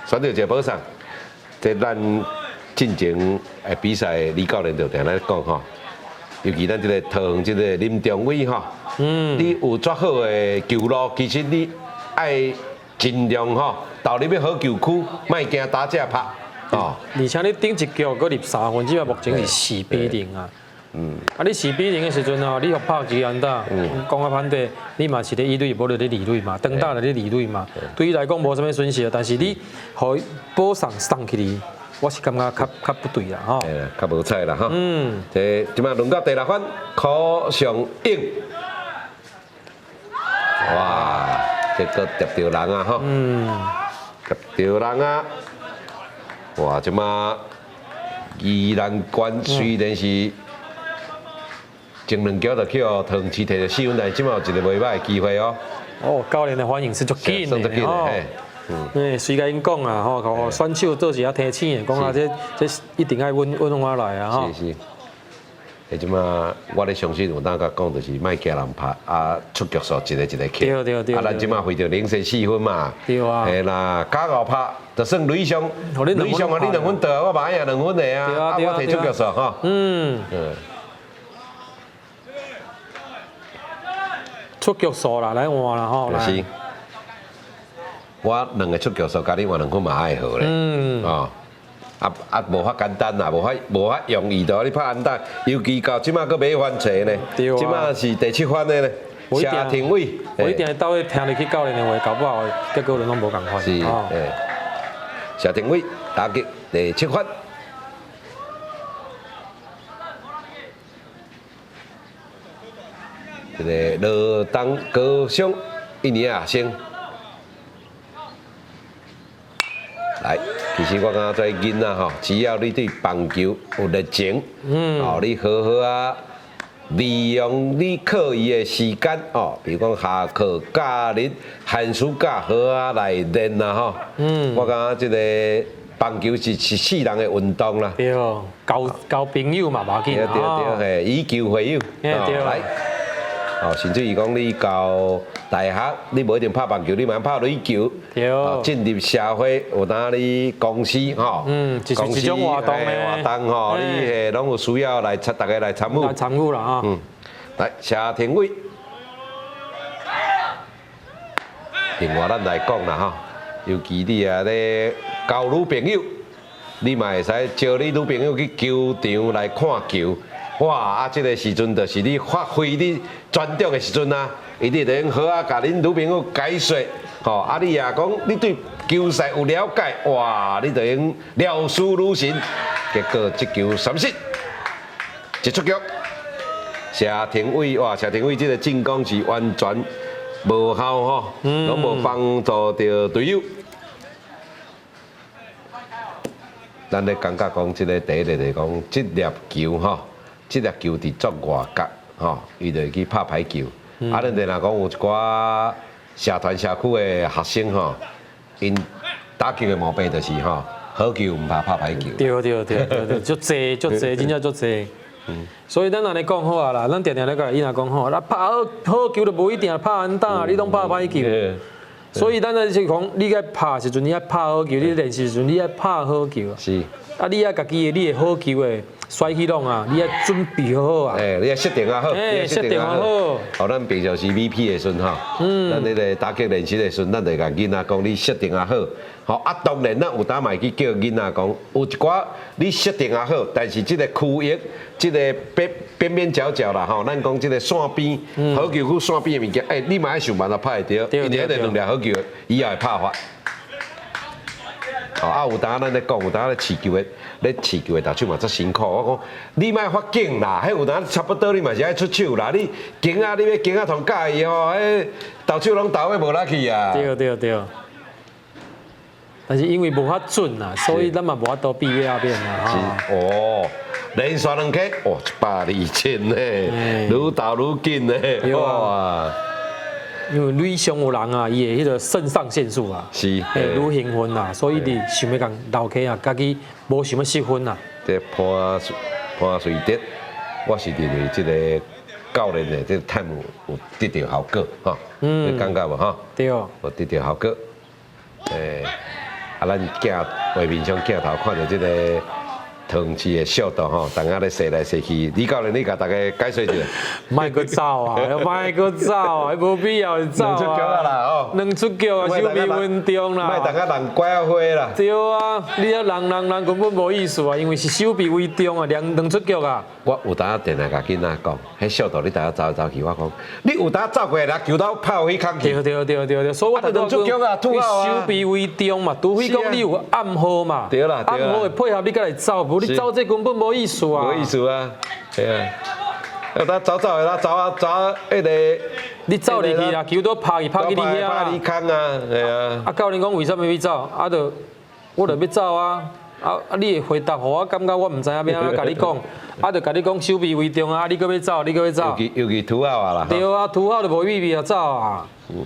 選著一個保送，這咱進前的比賽李教練就定咧講吼。尤其咱這個桃園這個林中偉吼，你有遮好的球路，其實你愛盡量吼投入去好球區，莫驚打者拍，吼。而且你頂一局閣入三分，這擺目前是4比0啊。啊，你4比0的時陣哦，你予拍一支安打，講較歹聽，你嘛是咧一壘，無就咧二壘嘛，長打就咧二壘嘛，對伊來講無啥物損失，但是你予伊保送送去哩。我是感覺較較不對啦，吼。嘿啦，較無彩啦，吼。這這擺輪到第六番，柯尚勇。哇，這閣疊著人啊，吼。疊著人啊！哇，這擺宜蘭縣雖然是前兩局就去予桃園市摕著四分，但是這擺有一個袂䆀的機會哦。哦，教練的反應是足緊的，吼。嗯，隨共𪜶講啊，吼，選手做一下提醒的，講啊，這這一定愛穩穩我來啊，吼。是是。彼這擺我咧相信有當共講，就是莫驚人拍，啊出局數一個一個去。對對對。啊，咱這擺為著領先四分嘛。對啊。嘿啦，加後拍就算壘上，壘上啊，你兩分得，我嘛愛贏兩分的啊，啊，我提出局數吼。出局數啦，來換啦吼。是。我兩個出局數，共你換兩分嘛愛好咧。哦，啊啊，無遐簡單啦，無遐無遐容易的，你拍安打，尤其到這擺閣欲翻揣呢。這擺是第七番的呢。謝廷偉，無一定會鬥去聽入去教練的話，搞不好結果攏無仝款。是，謝廷偉打擊第七番。這個羅東高中一年學生。來，其實我感覺這囡仔吼，只要你對棒球有熱情，哦，你好好啊，利用你課餘的時間哦，比如講下課、假日、寒暑假，好啊來練啦吼。我感覺這個棒球是一世人的運動啦。對，交交朋友嘛，無要緊。對對對，嘿，以球會友。對。來。哦，甚至於講你到大學，你無一定拍棒球，你嘛拍壘球。對。進入社會，有當你公司吼，公司一種活動活動吼，你嘿攏有需要來參，大家來參與。來參與啦吼。來，謝廷偉。另外，咱來講啦吼，尤其你啊咧交女朋友，你嘛會使招你女朋友去球場來看球。哇！啊，這個時陣就是你發揮你專長的時陣啊，伊直會好啊，共恁女朋友解說，吼啊！你也講你對球賽有了解，哇！你就用了如如神，結果這球三失，一出局。謝廷偉哇！謝廷偉這個進攻是完全無效吼，攏無幫助著隊友。咱咧感覺講，這个第一个就是講，這粒球吼，這粒球佇足外角吼，伊就會去拍排球。啊，咱就若講有一寡社團社區的學生吼，𪜶打球的毛病就是吼，好球毋拍，拍歹球。對對對對對，足濟足濟，真正足濟。所以咱按呢講好啊啦，咱定定咧共囡仔講好，啊拍好好球就無一定拍安打，你攏拍歹球。所以咱就是講，你愛拍時陣，你愛拍好球；你練習時陣，你愛拍好球。是。啊，你愛家己的，你的好球的甩起攏啊，你愛準備好好啊。欸，你愛設定啊好。欸，設定啊好。哦，咱平常時 VP 的時陣吼，咱彼个打擊練習的時陣，咱就共囡仔講，你設定啊好。吼啊，當然咱有當嘛會去叫囡仔講，有一寡你設定啊好，但是這个區域，這个邊邊邊角角啦吼，咱講這个線邊，好球區線邊的物件，欸，你嘛愛想辦法拍會著，因為彼个兩粒好球，伊也會拍法。哦，啊，有當咱咧講，有當咧飼球的，咧飼球的投手嘛足辛苦。我講，你莫發緊啦，彼有當差不多，你嘛是愛出手啦。你緊啊，你欲緊啊，同佮伊吼，彼投手攏投欲無力去啊。對對對。但是因為無法準啊，所以咱嘛無法度避免變啊。是哦，連續兩 K，哦，127呢，愈投愈緊呢，哇！因為壘上有人啊，伊的彼个腎上腺素啊，是，會愈興奮啊，所以佇想欲共留起啊，家己無想欲失分啊。這潘潘瑞德，我是認為這个教練的這个 time 有得著效果吼，你感覺無吼？對。有得著效果，欸，啊，咱鏡畫面上鏡頭看著這个桃園市的速度吼，大家咧踅來踅去。李教練，你共大家解說一下。莫閣走啊！莫閣走啊！無必要走啊！兩出局啊啦，哦。兩出局啊，守備穩重啦。莫等下人拐仔花啦。對啊，你啊人人人根本無意思啊，因為是守備為重啊，連兩出局啊。我有當定定共囡仔講，彼速度你知影走來走去，我講你有當走過來，球都拍予彼空去。對對對對對，所以我兩出局啊，吐啊。守備為重嘛，除非講你有暗號嘛。對啦，暗號會配合你才來走，無你走這根本無意思啊。無意思啊，對啊。啊，他走走的，他走啊走啊，彼个。你走入去啦，球都拍去拍去你遐。拍你空啊，對啊。啊，教練講為啥物欲走？啊，就我就欲走啊。啊啊！你的回答，予我感覺我毋知影欲按怎共你講，啊，就共你講守備為重啊！你閣欲走，你閣欲走。尤其尤其 two out 啊啦。對啊，two out 就無意義啊，走啊。嗯。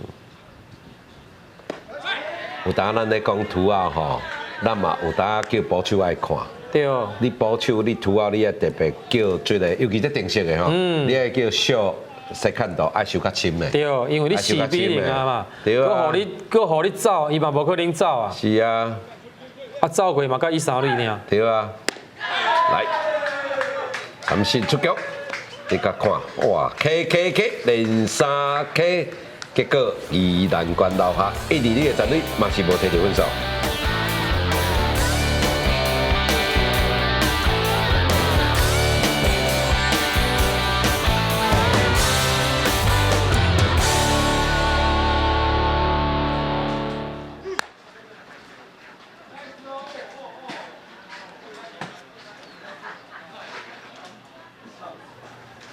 有當咱咧講 two out 吼，咱嘛有當叫捕手愛看。對。你捕手你 two out 你愛特別叫這个，尤其這定式的吼，你愛叫小 second 愛守較深的。對，因為你4比0啊嘛。對啊。閣予你閣予你走，伊嘛無可能走啊。是啊。啊，走過嘛，才一三壘爾。對啊，來，三振出局，你共看，哇，K K K 連三 K，結果宜蘭縣留下一二壘的全壘嘛是無摕著分數。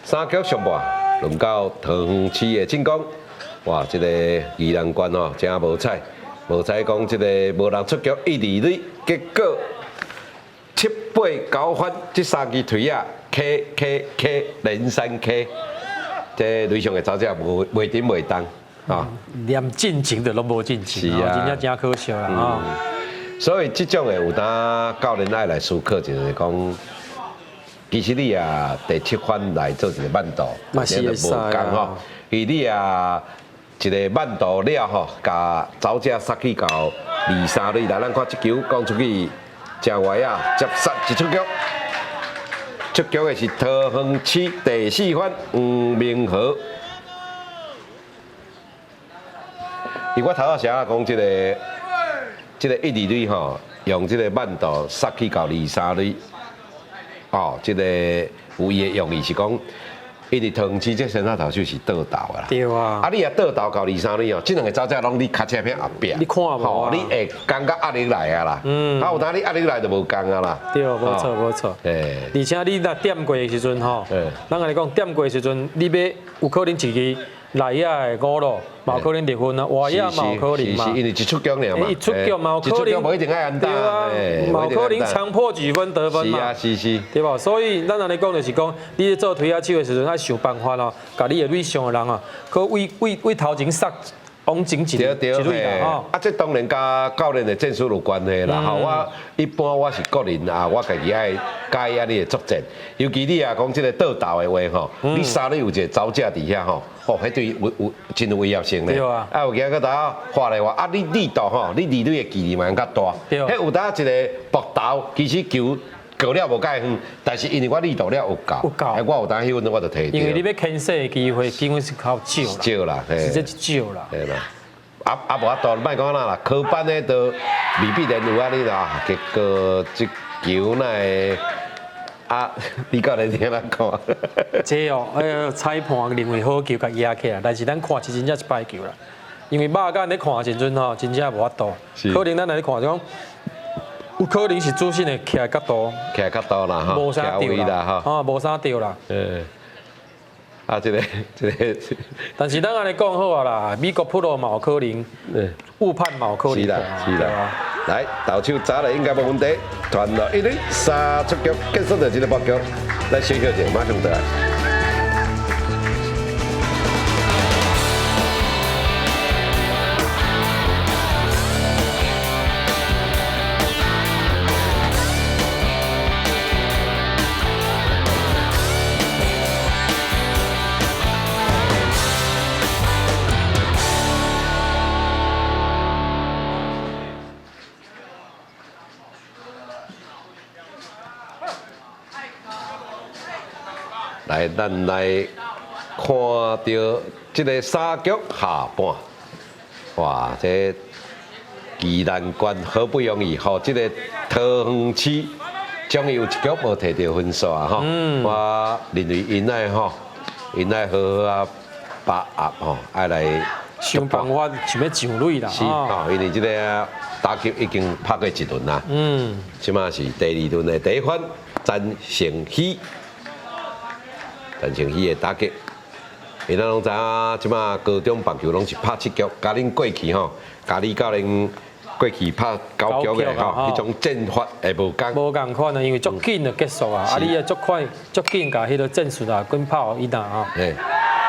三局上半，輪到桃園市的進攻。哇，這个宜蘭縣吼真無彩，無彩講這个無人出局一二壘，結果七八九番這三支槌仔 K K K 連三 K，這壘上的走者無袂振袂動啊，連進前都攏無進前，是啊，真正真可惜啦啊。所以這種的有當教練愛來思考，就是講。其實你啊，第七番來做一個慢投，嘛是會使無仝吼。伊你啊，一個慢投了吼，共走者殺去到二三壘來，咱看這球講出去，誠歪啊，接殺一出局。出局的是桃園市第四番黃明和。伊我頭仔時仔講這个，這个一二壘吼，用這个慢投殺去到二三壘。哦，這个有伊的用意是講，因為桃園市這先發投手是倒投的啦。對啊。啊，你若倒投到二三壘哦，這兩个走者攏佇跤車片後壁。你看無？吼，你會感覺壓力來啊啦。啊，有當你壓力來就無仝啊啦。對，無錯無錯。欸。而且你若點過的時陣吼，咱共你講點過的時陣，你欲有可能一支內野的五路嘛有可能得分啊，外野嘛有可能嘛。是，因為一出局爾嘛。一出局嘛有可能。一出局無一定愛安打。對啊，嘛有可能強迫舉分得分嘛。是啊，是是。對無？所以咱按呢講就是講，你咧做推仔手的時陣，愛想辦法哦，共你的壘上的人啊，閣為為為頭前殺。往前一一壘啦，吼！啊，這當然佮教練的戰術有關係啦，吼。我一般我是個人啊，我家己愛佮意按呢的作戰，尤其你若講這個倒投的話吼，你三壘有一個走者佇遐吼，哦，彼對有有真有威脅性咧。對啊。啊，有驚閣打發的話，啊，你力度吼，你二壘的距離嘛較大。對。彼有當一個搏投，其實球過了無蓋遠，但是因為我力度了有夠，有夠，我有當彼分我就提。因為你欲牽制的機會基本是較少啦。少啦，是這少啦。對啦，啊啊無法度，莫講啦啦，科班的都未必然有按呢啦，結果這球哪會啊？你教練點來看？這哦，哎個裁判認為好球，共壓起來，但是咱看是真正一敗球啦。因為肉眼咧看的時陣吼，真正無法度。可能咱來看就講。有可能是主審的徛角度，徛角度啦，吼，無啥對啦，吼，無啥對啦。啊，這個這個。但是咱按呢講好啊啦，美國 Pro 嘛有可能，誤判嘛有可能。是啦，是啦。來，投手砸了應該無問題，傳到一壘，三出局，結束就這個八局，來小休一下，馬上回來。來，咱來看到這個三局下半，哇，這宜蘭縣好不容易，吼，這個桃園市終於有一局無提著分數啊，吼，我認為𪜶愛吼，𪜶愛好好啊把握吼，愛來想辦法想欲上壘啦，是，吼，因為這個打擊已經拍過一輪啦，這馬是第二輪的第一番，詹成禧。陳成禧的打擊，因咱攏知影，這馬高中棒球攏是拍七局，佮恁過去吼，佮李教練過去拍九局的吼，彼種戰法會無仝。無仝款啊，因為足緊就結束啊，啊你也足快足緊共彼個戰術啊，緊拍予伊呾吼。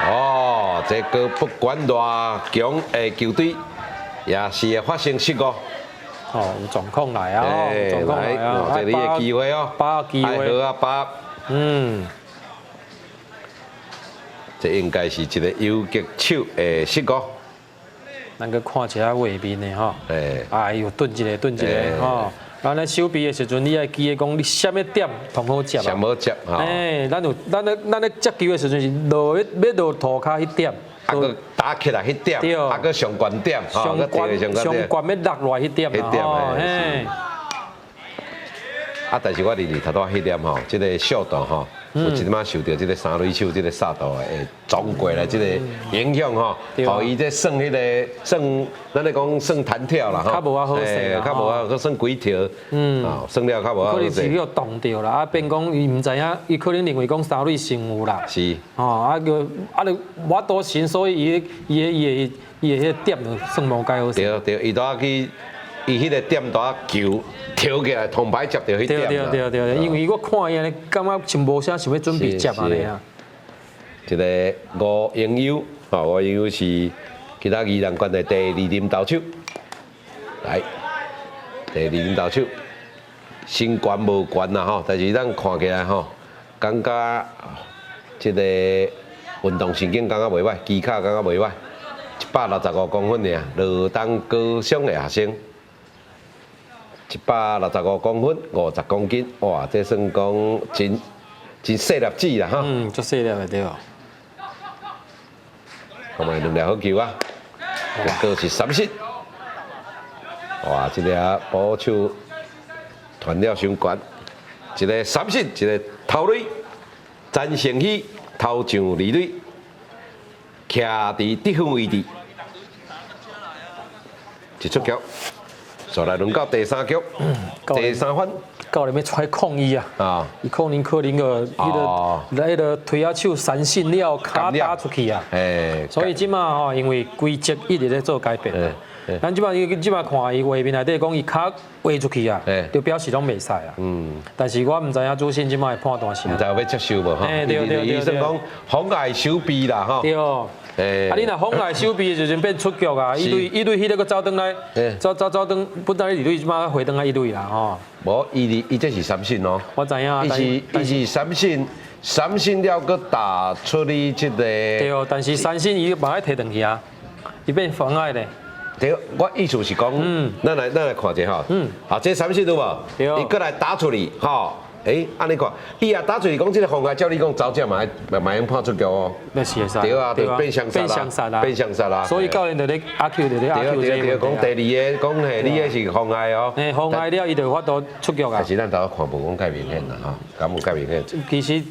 哦，這個不管偌強的球隊，也是會發生失誤。哦，有狀況來啊，有狀況來啊，這你的機會哦，把握機會，好啊，把握。這應該是一個游擊手的失誤。咱閣看一下畫面的吼。哎喲，頓一下，頓一下吼。咱咧守備的時陣，你愛記得講，你啥物點通好接啊？上好接吼。咱有，咱咧咱咧接球的時陣是落欲欲落塗跤彼點。啊，閣打起來彼點。啊，閣上懸點。上懸上懸欲落來彼點啊！嘿。啊，但是我認為頭拄仔彼點吼，這個速度吼。有一點仔受著這個三壘手這個殺度會撞過來，這個影響吼，予伊這算彼個算，咱咧講算彈跳啦吼，較無遐好勢啦，較無遐閣算幾條，算了較無遐好勢。可能是予擋著啦，啊變講伊毋知影，伊可能認為講三壘先有啦，是，吼啊閣啊就無法度神，所以伊伊伊伊的彼個點就算無介好勢。對對，伊拄仔去。伊彼個點拄仔球跳起來，銅牌接著彼點。對對對對，因為我看伊按呢，感覺像無啥想欲準備接按呢啊。一個吳英優，吼，吳英優是其他宜蘭縣的第二任投手。來，第二任投手，身懸無懸啦吼，但是咱看起來吼，感覺這個運動神經感覺袂䆀，技巧感覺袂䆀，165公分爾，羅東高中的學生。165公分，50公斤，哇！這算講真真細粒子啦，哈。足細粒的對。看覓兩粒好球啊！結果是三失。哇！這個捕手傳了傷懸，一個三失，一個頭壘，詹成禧頭上二壘，徛佇得分位置，一出局。再來輪到第三局，第三番。教練欲出來抗議啊！啊，伊可能可能個彼个彼个推仔手三振了，跤打出去啊！所以這馬吼，因為規則一直咧做改變。咱這馬伊這馬看伊畫面內底講伊跤劃出去啊，就表示攏袂使啊。但是我毋知影主審這馬會判斷啥。毋知有欲接受無？對對對對。醫生講妨礙守備啦，吼。對。啊！你若妨礙守備的時陣變出局啊！伊對伊對彼個閣走轉來，走走走轉，本來二壘這馬回轉來一壘啦吼。無，伊伊這是三振哦。我知影。伊是伊是三振，三振了閣打出去這个。對，但是三振伊嘛愛提轉去啊，伊變妨礙咧。對，我意思是講，咱來看一下吼。好，這三振對無？對。伊閣來打出去，吼。欸，按呢看，伊也打出去講這个妨礙，照你講走者嘛愛嘛用判出局哦。那是會使。對啊，就變相殺啦，變相殺啦。所以教練就咧阿 Q 就咧阿 Q 這個問題。對對，講第二个，講嘿，你彼是妨礙哦。欸，妨礙了，伊就有法度出局啊。但是咱頭看無講介明顯啦，吼，敢有介明顯？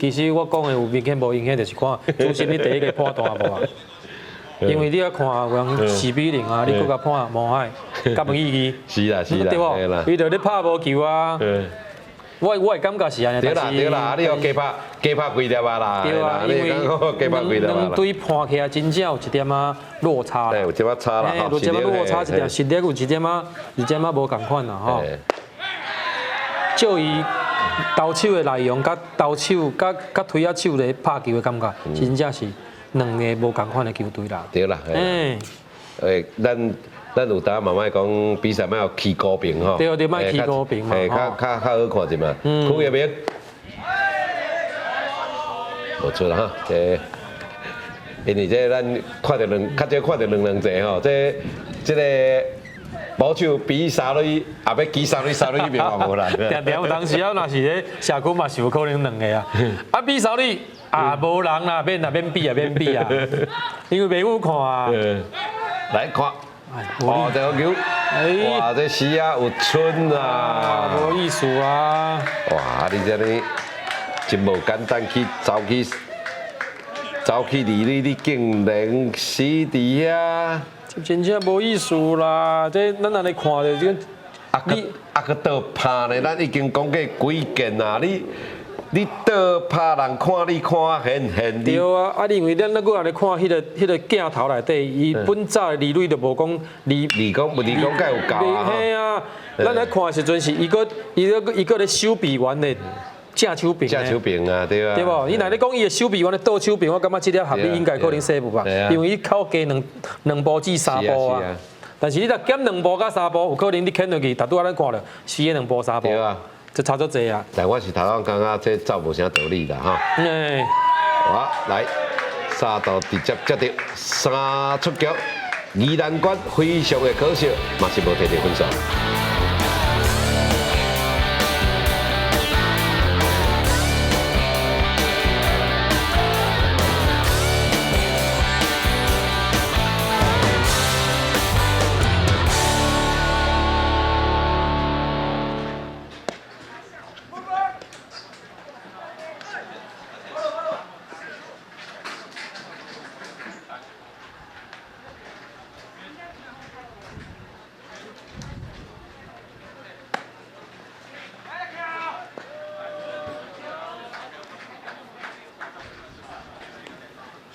其實我講的有明顯無明顯，就是看主審你第一个判斷無啊。因為你愛看人4比0啊，你閣共判無愛，較無意義。是啦是啦，對無？伊就咧拍無球啊。我的感覺是按呢。對啦對啦，你予加拍加拍幾粒啊啦。對啊，因為兩隊判起來真正有一點仔落差。對，有一點仔差啦。有一點仔落差，一點實力有一點仔，一點仔無仝款啦吼。照伊投手的內容，佮投手佮佮推仔手咧拍球的感覺，真正是兩个無仝款的球隊啦。對啦。欸，咱有當嘛莫講比賽莫有起高平吼，對對，莫起高平嘛，較較較好看者嘛。區一邊，無錯啦哈，這因為這咱看著兩，較少看著兩兩濟吼，這這个捕手比三壘，也欲比三壘，三壘彼邊嘛無人。定定有當時啊，若是咧社區嘛是有可能兩个啊，啊比三壘也無人啦，免啦免比啊免比啊，因為袂好看啊。來看。哦，這个球，哇，這死啊有春啊，無意思啊！哇，你這呢真無簡單去走去走去二壘，你竟然死佇遐，真正無意思啦！這咱按呢看著這，啊閣啊閣倒拍呢？咱已經講過幾遍啊！你倒拍人看你看現現。對啊，啊，因為咱咱閣按呢看彼个鏡頭內底，伊本早的二壘就無講離。離講無離講蓋有夠啊。嘿啊，咱來看的時陣是伊閣伊閣伊閣咧守備員的正手邊。正手邊啊，對啊。對無？你若咧講伊的守備員的倒手邊，我感覺這粒合理應該可能細步吧，因為伊靠加兩兩步至三步啊。但是你若減兩步佮三步，有可能你牽落去，拄拄仔咱看著死兩步三步。對啊。這差足濟啊！但我是頭先感覺這走無啥道理啦，吼。好，來，三度直接接著三出局，宜蘭縣非常的可惜，嘛是無摕著分數。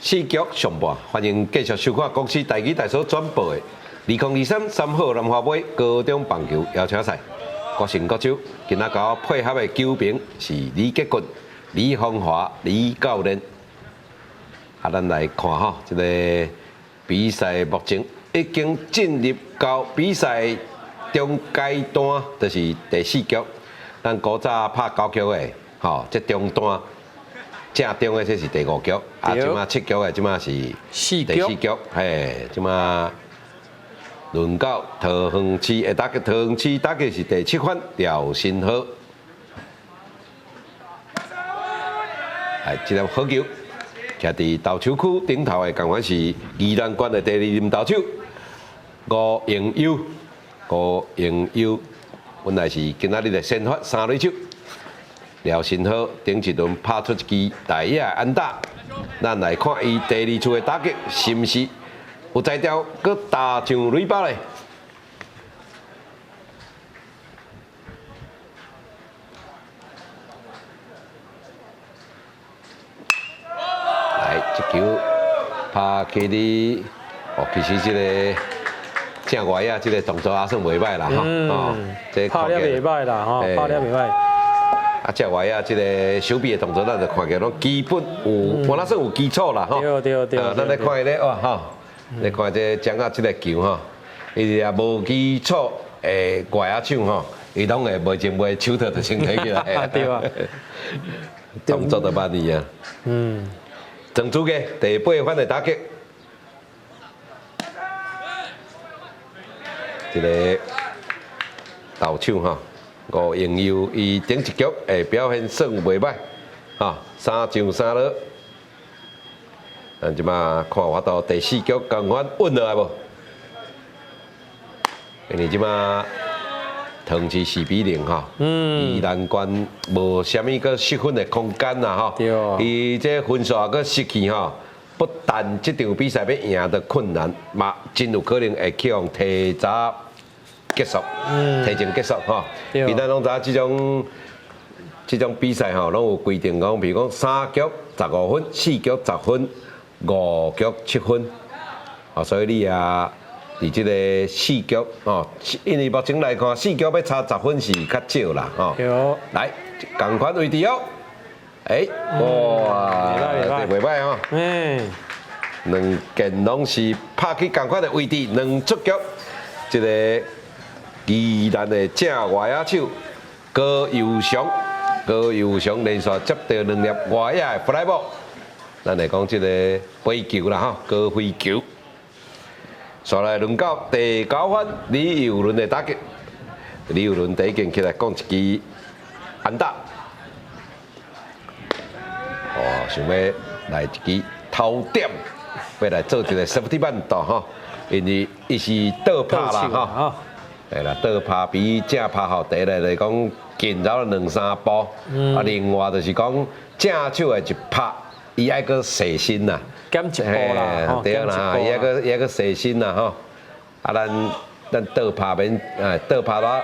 四局上半，歡迎繼續收看公視台語台所轉播的2023三好南華盃高中棒球邀請賽。國成國手今仔共我配合的球評是李杰軍、李芳華、李教練。啊，咱來看吼，這个比賽目前已經進入到比賽中階段，就是第四局。咱古早拍九局的，吼，這中段。正中的這是第五局，啊，這馬七局的這馬是第四局，嘿，這馬輪到桃園市的打擊，桃園市打擊是第七番廖新浩，哎，這粒好球，徛佇投手區頂頭的，仝款是宜蘭縣的第二任投手吳榮優，吳榮優本來是今仔日的先發三壘手。廖新浩頂一輪拍出一支大野的安打，咱來看伊第二次的打擊是毋是有才調閣打上壘包咧？拍起你，哦，其實這個正外野這個動作也算袂䆀啦，吼，哦，這拍了袂䆀啦，吼，拍了袂䆀。啊，正外野這個手臂的動作，咱就看起來攏基本有，我那算有基礎啦，吼。對對對。啊，咱來看伊咧，哇，吼，你看這掌仔這個球吼，伊也無基礎的外野手吼，伊攏會袂前袂手套就先提起來。對啊。動作就慢去啊。鄭主嘅第八番的打擊，這個投手吼，吳榮佑伊頂一局的表現算袂䆀，哈，三上三落。咱這馬看有法度第四局仝款穩落來無？因為這馬桃園市4比0吼，宜蘭縣無啥物閣失分的空間啦吼。伊這分數閣失去吼，不但這場比賽欲贏得困難，嘛真有可能會去予提早結束，提前結束吼。其他攏知影這種比賽吼，攏有規定講，比如講三局15分，四局10分，五局7分。哦，所以你也佇這個四局哦，因為目前來看，四局欲差十分是較少啦，吼。來，仝款位置哦。欸，哇，這袂䆀吼。兩件攏是拍去仝款的位置，兩出局。這個宜蘭的正外野手高佑祥，高佑祥連續接到兩粒外野的 fly ball。咱來講這個飛球啦，吼，高飛球。紲來輪到第九番李友倫的打擊，李友倫第一件起來講一支安打，哦，想欲來一支頭點，欲來做一個 safety bunt 吼，因為伊是倒拍啦吼，對啦，倒拍比正拍吼，第一來講緊走兩三步，啊，另外就是講正手的一拍，伊愛閣細心啦。減一步啦，對啦，伊愛閣細心啦吼。啊，咱倒拍免，倒拍了，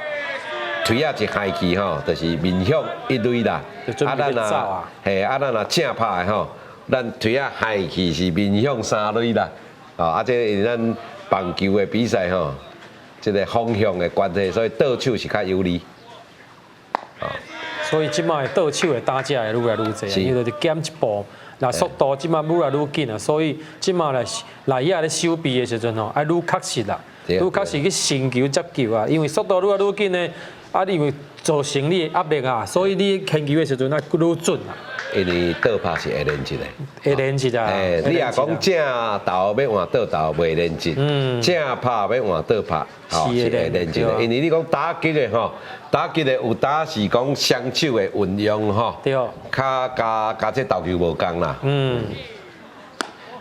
槌仔一開去吼，就是面向一壘啦。啊，咱若嘿，啊，咱若正拍的吼，咱槌仔開去是面向三壘啦。哦，啊，這因為咱棒球的比賽吼，這個方向的關係，所以倒手是較有利。哦，所以這擺倒手的打者會愈來愈濟，因為就是減一步。那速度這擺愈來愈緊啊，所以這擺來內野咧守備的時陣吼，愛愈確實啦，愈確實去伸球接球啊，因為速度愈來愈緊呢，啊，因為造成你的壓力啊，所以你牽球的時陣愛愈準啊。因為倒拍是會連接的，會連接啊。欸，你若講正投欲換倒投袂連接，正拍欲換倒拍，吼是會連接的。因為你講打擊的吼，打擊的有當時講雙手的運用吼，較佮佮這投球無仝啦。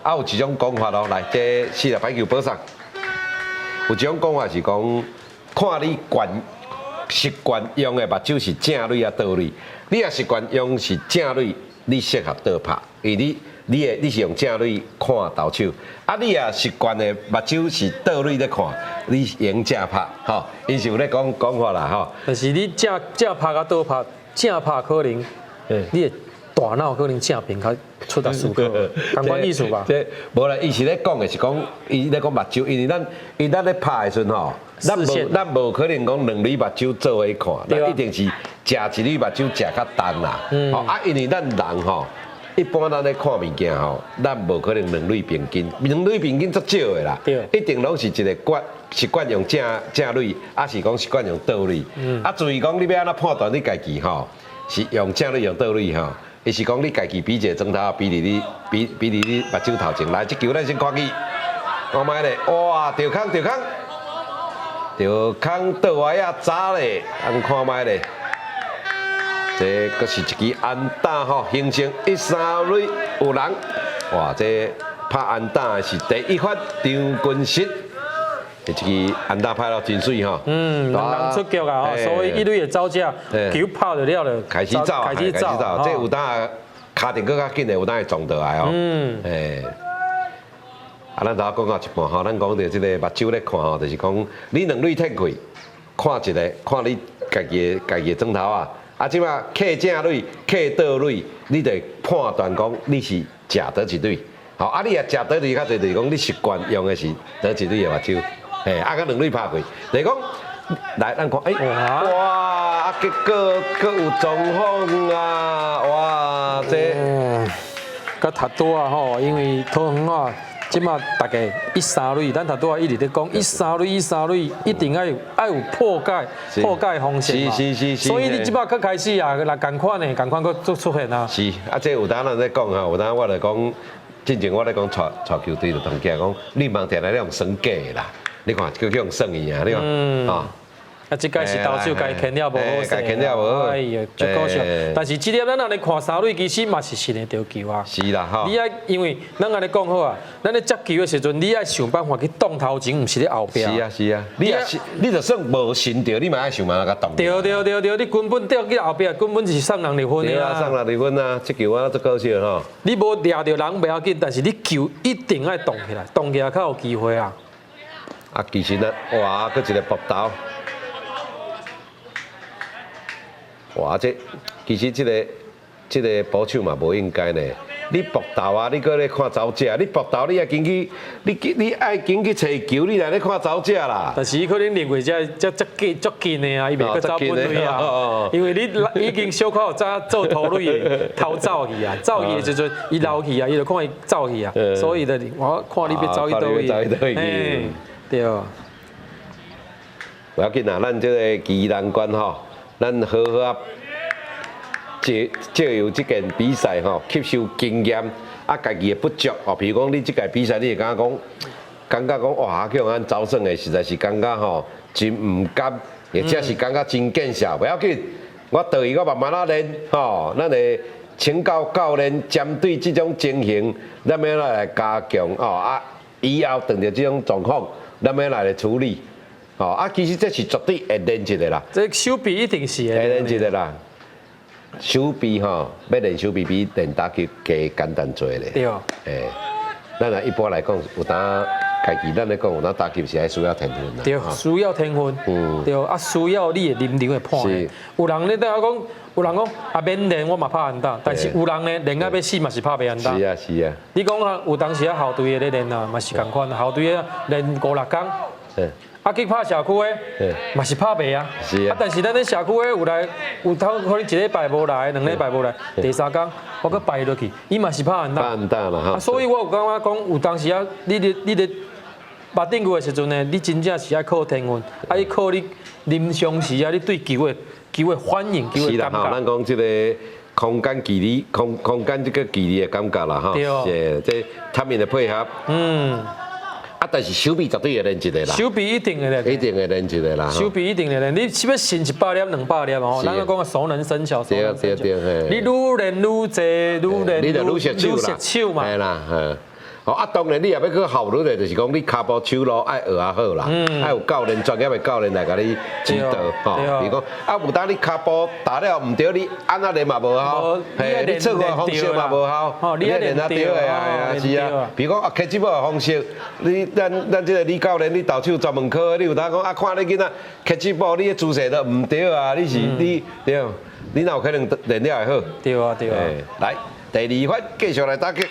啊，有一種講法哦，來，這四粒排球保送。有一種講法是講，看你慣習慣用的目睭是正壘抑倒壘。你若習慣用是正壘，你適合倒拍，因為你是用正壘看投手。啊，你若習慣的目睭是倒壘咧看，你用正拍，吼，𪜶是有咧講講法啦，吼。但是你正正拍佮倒拍，正拍可能，你的大腦可能正邊較出力思考，仝款意思吧？這無啦，伊是咧講的是講，伊咧講目睭，因為咱因咱咧拍的時陣吼，咱無可能講兩縷目睭做伙看，咱一定是食一縷目睭食較重啦。吼啊，因為咱人吼，一般咱咧看物件吼，咱無可能兩縷平均，兩縷平均足少的啦。一定攏是一個慣習慣用正正壘，抑是講習慣用倒壘。啊，至於講你欲按怎判斷你家己吼，是用正壘用倒壘吼，伊是講你家己比一个指頭比佇你比比佇你目睭頭前。來，這球咱先看去，看覓咧，哇，著空著空，著空倒外仔走咧，咱看覓咧。這閣是一支安打吼，形成一三壘有人，哇！這拍安打的是第一發張君實，這支安打拍了真媠吼。嗯，兩人出局啊，所以一壘的走者球拍就了了，開始走，開始走，這有當跤定閣較緊的，有當會撞倒來哦。欸，啊，咱頭講到一半吼，咱講著這个目睭咧看吼，就是講你兩壘褪開，看一个，看你家己的指頭啊。啊，這擺客正壘、客倒壘，你就判斷講你是食佗一壘。吼，啊，你若食佗壘較濟，就是講你習慣用的是佗一壘的目睭，嘿，啊，佮兩壘拍過，就是講來咱看，欸，哇，啊，結果閣有狀況啊，哇，這，佮頭拄仔吼，因為桃園啊，這馬大家一三壘，咱頭拄仔一直咧講，一三壘一三壘，一定愛愛有破解破解方式嘛。所以你這馬閣開始啊，來仝款的，仝款閣做出現啊。是，啊，這有當咱咧講吼，有當我來講，進前我咧講帶帶球隊就同起來講，你茫定來咧用耍假的啦，你看閣去予耍伊啊，你看，吼。啊，這擺是投手共伊牽了無好勢，牽了無好，哎呀，足可惜。但是這粒咱按呢看三壘，其實嘛是尋會著球啊。是啦，吼。你愛因為咱按呢講好啊，咱咧接球的時陣，你愛想辦法去擋頭前，毋是咧後壁。是啊是啊，你也是，你就算無尋著，你嘛愛想辦法共擋。對對對對，你根本掉去後壁，根本是送人入分的啊。對啊，送人入分啊，這球我足可惜吼。你無掠著人袂要緊，但是你球一定愛擋起來，擋起來較有機會啊。啊，其實呢，哇，閣一個搏投。哇！這其實這個這個捕手嘛無應該呢。你搏投啊，你閣咧看走者，你搏投你愛緊去，你你愛緊去揣球，你來咧看走者啦。但是伊可能認為這這這近足近的啊，伊袂閣走本壘啊。因為你已經小可有早做盗壘的偷走去啊，走去的時陣伊留去啊，伊就看伊走去啊，所以就我看你欲走去佗位。嘿，對。無要緊啊，咱這個宜蘭縣吼。咱好好啊，藉藉由這件比賽吼，吸收經驗，啊，家己的不足吼，比如講你這屆比賽，你會感覺講，感覺講哇，去予按走耍的，實在是感覺吼真毋甘，或者是感覺真見笑。無要緊，我倒去我慢慢仔練吼，咱會請教教練，針對這種情形，咱欲按怎來加強吼啊，以後碰著這種狀況，咱欲按怎來處理。哦，啊，其實這是絕對會練一個啦。這手臂一定是會練一個啦。手臂吼，欲練手臂比練打擊加簡單濟咧。對。欸，咱若一般來講，有當家己咱咧講，有當打擊是愛需要天分啦。對，需要天分。對，啊，需要你的臨場的判斷。有人咧，佇講，有人講啊，免練我嘛拍安打，但是有人呢，練到欲死嘛是拍袂安打。是啊，是啊。你講啊，有當時啊，校隊的咧練啊，嘛是仝款，校隊的練五六工。啊，去拍社區的，嘛是拍袂啊。是啊。啊，但是咱咧社區的有來，有通可能一禮拜無來，兩禮拜無來，第三工我閣排落去，伊嘛是拍安打。拍安打啦哈。啊，所以我有感覺講，有當時啊，你咧你咧捌頂球的時陣呢，你真正是愛靠天分，愛靠你臨場時啊，你對球的球的反應，球的感覺。是啦，咱講這個空間距離，空空間這個距離的感覺啦，哈。對。是，這他們的配合。啊！但是手臂絕對會練一個啦，手臂一定會練，一定會練一個啦。手臂一定會練，你是欲伸100粒、200粒吼？咱講個熟能生巧，對對對，你愈練愈濟，愈練你就愈熟手啦，愈熟手嘛。嘿啦，哦啊，當然你也欲閣效率的，就是講你跤步手路愛學啊好啦，愛有教練專業的教練來共你指導吼。比如講啊，有當你跤步踏了毋對，你按怎練嘛無效，嘿，你錯誤方式嘛無效，你愛練啊對的啊，是啊。比如講啊，catch ball 的方式，你咱咱這個李教練，你投手專門科，你有當講啊，看你囡仔 catch ball，你的姿勢都毋對啊，你是你對，你哪有可能練了會好？對啊對啊。來，第二發繼續來打擊。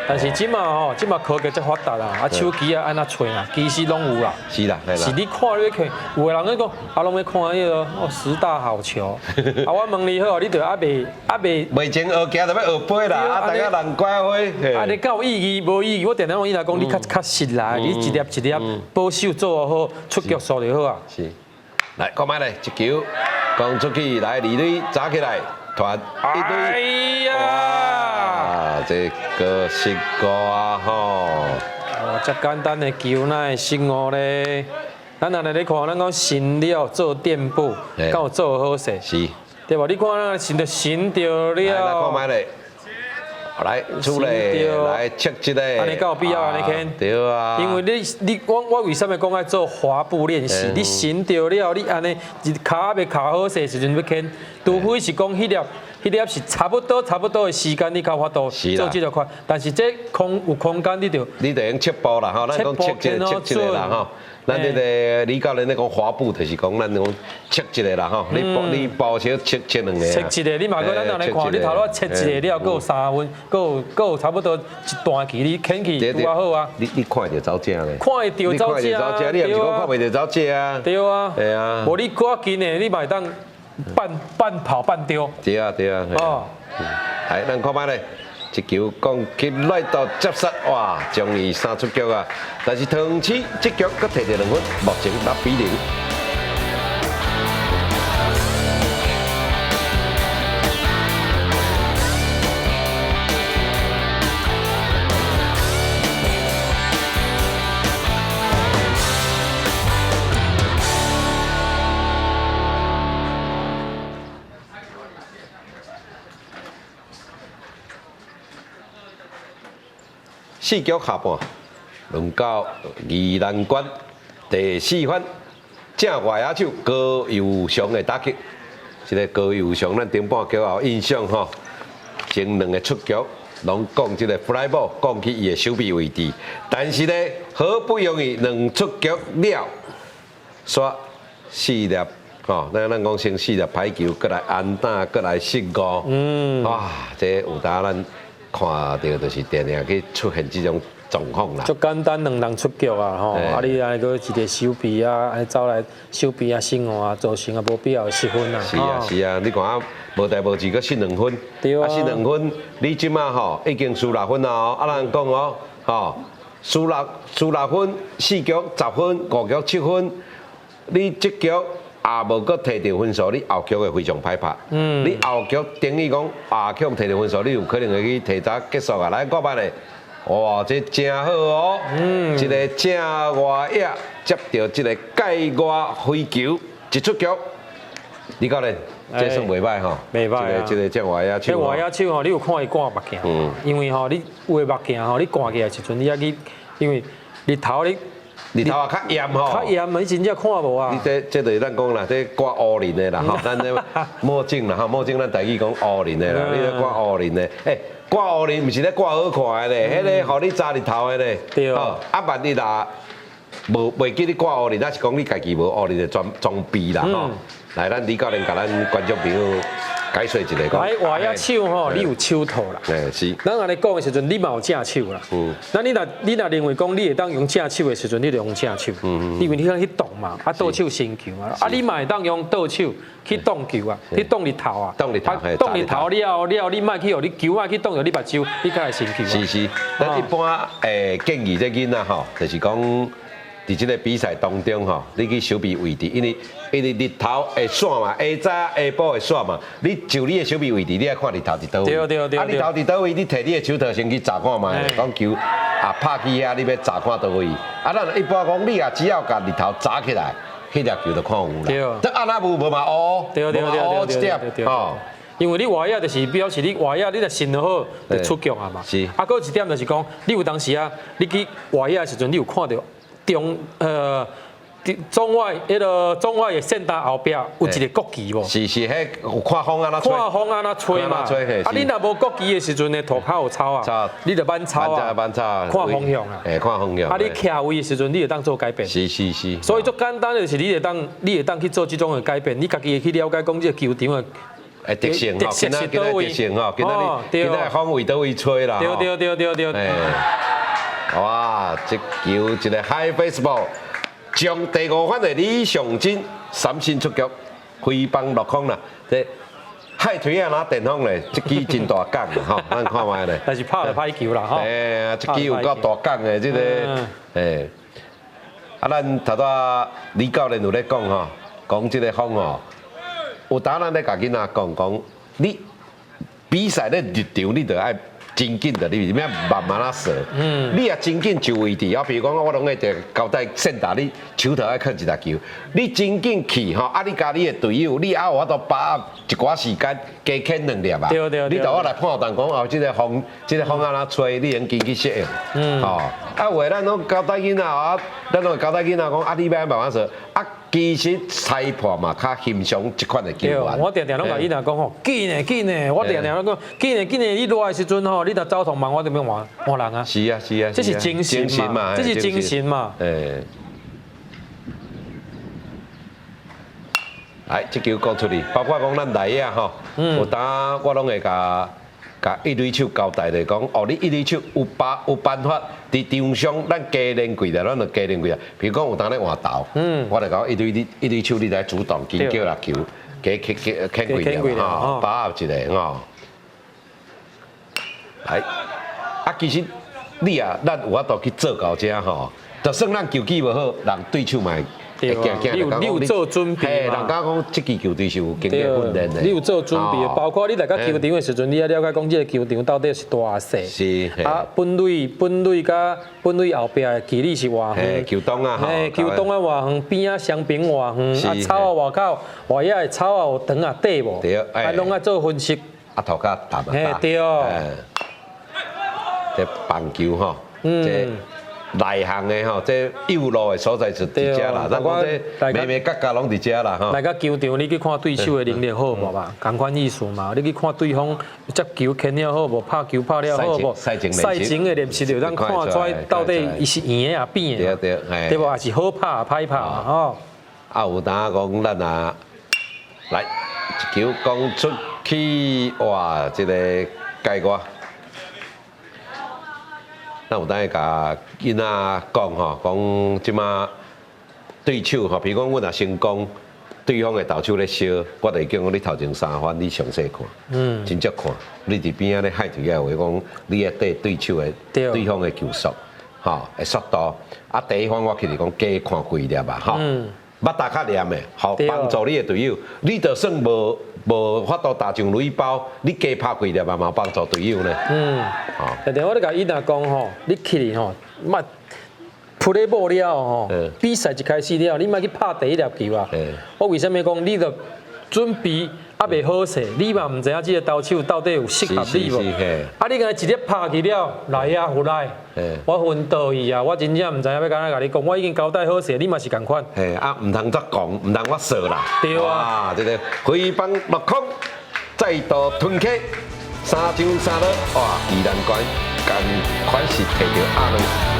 但是這馬吼，這馬科技遮發達啦，啊手機啊按怎揣啊，其實攏有啦。是啦，是你看你看，有的人咧講，啊攏欲看彼個哦十大好球。啊我問你好，你著猶未猶未。未前學行就欲學飛啦，啊大家人乖花。啊你敢有意義無意義？我定定講伊來講，你較較實來，你一粒一粒保守做好，出局數就好啊。是。來，看覓咧，一球講出去，來二壘抓起來。傳一壘，哎呀，這個失誤啊吼！哦，遮簡單的球哪會失誤咧？咱按呢咧看，咱講尋了做墊步，敢有做好勢？是，對無？你看咱尋著尋著了。來看覓咧？來出來，來切這個。按呢敢有必要按呢牽？對啊。因為你你我我為啥物講愛做滑步練習？你尋著了，你按呢一跤猶未跤好勢時陣欲牽，除非是講彼粒彼粒是差不多差不多的時間，你較有法度做這個快。但是這空有空間，你就你就用切步啦吼，咱講切這個切這個啦吼。咱這個李教練咧講滑步，就是講咱講切一個啦吼，你包你包小切切兩個。切一個，你嘛閣咱按呢看，你頭拄切一個了，閣有3分，閣有差不多一段距離牽去拄仔好啊。你看著走正咧？看會著走正，你也毋是講看袂著走正啊？對啊。對啊。無你較緊的，你嘛會當半跑半丟。對啊對啊。哦。來，咱看覓咧。這球講去來到接殺，哇！將伊三出局啊！但是桃園市這局閣摕著兩分，目前6比0。四局下半，輪到宜蘭縣第四番正外野手高佑祥的打擊。這個高佑祥，咱頂半局有印象吼，前兩個出局攏講這個 fly ball，講去伊的守備位置。但是呢，好不容易兩出局了，煞四粒吼，咱講先四粒歹球，閣來安打，閣來失誤。哇，這有當咱看著就是定定去出現這種狀況啦。足簡單，兩人出局啊，吼！啊，你按呢閣一個守備啊，按呢走來守備啊，失誤啊，造成啊無必要的失分啊。是啊是啊，你看啊，無代無誌閣失兩分，對啊，失兩分，你這馬吼已經輸6分啊哦，啊人講哦，吼，輸6分，四局10分，五局7分，你這局也無閣摕著分數，你後局會非常歹拍。你後局等於講也去摕著分數，你有可能會去提早結束啊。來，看覓咧，哇，這真好哦。這個正外野接著這個界外飛球一出局，李教練，這算袂歹吼。袂歹啊。這個正外野手。這外野手吼，你有看伊掛目鏡？因為吼，你有的目鏡吼，你掛起來時陣，你愛去，因為日頭你。日頭也較炎吼，較炎嘛，你真正看無啊？你這這就是咱講啦，這掛烏輪的啦吼，咱這墨鏡啦吼，墨鏡咱台語講烏輪的啦，你咧掛烏輪的，欸，掛烏輪毋是咧掛好看的咧，彼個予你遮日頭的咧。對。啊，萬一若無袂記你掛烏輪，那是講你家己無烏輪的裝備啦吼。來，咱李教練共咱觀眾朋友解說一下。來，外野手吼，你有手套啦。欸，是。咱按呢講的時陣，你嘛有正手啦。那你若認為講你會當用正手的時陣，你就用正手。因為你通去擋嘛，啊，倒手伸球嘛。啊，你嘛會當用倒手去擋球啊，去擋日頭啊。擋日頭。擋日頭了了，你莫去予你球莫去擋著你目睭，你才會伸球。是是。咱一般建議這囡仔吼，就是講。佇這個比賽當中吼，你去守備位置，因為日頭會散嘛，下早下晡會散嘛。你就你的守備位置，你愛看日頭佇佗位。對對對。啊，日頭佇佗位，你提你的手套先去查看覓，講球啊拍去遐，你欲查看佗位。啊，咱一般講，你也只要共日頭查起來，彼粒球就看有啦。對。這啊若無無嘛烏。對對對對對。吼。因為你外野就是表示你外野你若伸得好，就出局啊嘛。是。啊，閣有一點就是講，你有當時啊，你去外野的時陣，你有看著。中中外彼个中外的線單後壁有一個國旗無？是是，彼有看風按怎吹？看風按怎吹嘛？啊，你若無國旗的時陣呢，塗跤有草啊，你就慢草啊，看風向啊。欸，看風向。啊，你徛位的時陣，你會當做改變。是是是。所以足簡單的是，你會當去做這種的改變，你家己會去了解講這個球場的特性吼，今仔日特性吼，今仔日今仔日風為佗位吹啦。對對對對對。哇！這球一個 high fastball，將第五番的李尚真三振出局，揮棒落空啦。這海腿仔若電風咧，這支真大角啦吼，咱看覓咧。但是拍就歹球啦吼。欸，這支有夠大角的這個，欸，啊，咱頭拄李教練有咧講吼，講這個風吼，有當咱咧共囡仔講講，你比賽咧入場，你就愛。真緊的，你欲慢慢仔踅。你若真緊就位置，啊，比如講我攏會交代先打，你手套愛囥一粒球。你真緊去吼，啊，你佮你的隊友，你猶有法度把握一寡時間加牽兩粒啊。對對對。你就我來判斷講哦，這個風，這個風按怎吹，你用緊去適應。吼，啊，有的咱攏交代囡仔啊，咱攏會交代囡仔講，啊，你欲按慢慢踅，啊。其實裁判嘛較欣賞這款的球員。我定定攏共囡仔講吼，緊的緊的，我定定攏講緊的緊的。你落來時陣吼，你若走頭慢，我就欲換換人啊。是啊是啊，這是精神嘛，這是精神嘛。欸。來，這球講出去，包括講咱內野吼，有當我攏會共一壘手交代咧，講哦，你一壘手有辦法佇場上，咱加練幾粒，咱就加練幾粒。比如講有當咧換投，我就講一壘你一壘手你來主動緊叫啦球，加加加牽幾粒吼，把握一下吼。來，啊，其實你啊，咱有法度去做到這吼，就算咱球技無好，人對手嘛會驚驚。你有做準備嘛？人家講這支球隊是有經過訓練的。你有做準備，包括你來到球場的時陣，你也了解講這个球場到底是大細。啊，本壘佮本壘後壁的距離是偌遠？球洞啊，球洞啊偌遠，邊仔雙邊偌遠，啊草啊外口外野的草啊有長啊短無？啊，攏愛做分析。啊，頭殼大啊嘿，對。這棒球吼，這內行的吼，這右路的所在就佇遮啦。咱講這眉眉角角攏佇遮啦吼。來到球場，你去看對手的能力好無嘛？仝款意思嘛。你去看對方接球牽了好無，拍球拍了好無？賽前的練習就咱看出來到底伊是贏的抑扁的。對對，對無？還是好拍歹拍吼。啊，有當講咱啊，來一球講出去，哇！這個界外。咱有當會共囡仔講吼，講這馬對手吼，比如講阮若成功，對方的投手咧燒，我就會叫講你頭前三番你詳細看，真正看，你佇邊仔咧海對仔話講，你愛綴對手的對方的球速，吼，的速度。啊，第一番我其實講加看幾粒啊，吼，捌打較黏的，吼，幫助你的隊友，你就算無法度打上壘包，你加拍幾粒嘛，嘛幫助隊友呢。吼。定定我咧共伊若講吼，你起來吼，莫 play ball 了吼，比賽一開始了，你莫去拍第一粒球啊。我為啥物講？你著準備猶未好勢，你嘛毋知影這个投手到底有適合你無？啊，你敢一粒拍去了，來啊，胡來，我昏倒去啊！我真正毋知影欲按怎共你講，我已經交代好勢，你嘛是仝款。嘿，啊，毋通再講，毋通我說啦。對啊。這个揮棒落空，再度吞 K，三上三落，哇！宜蘭縣仝款是提著亞軍。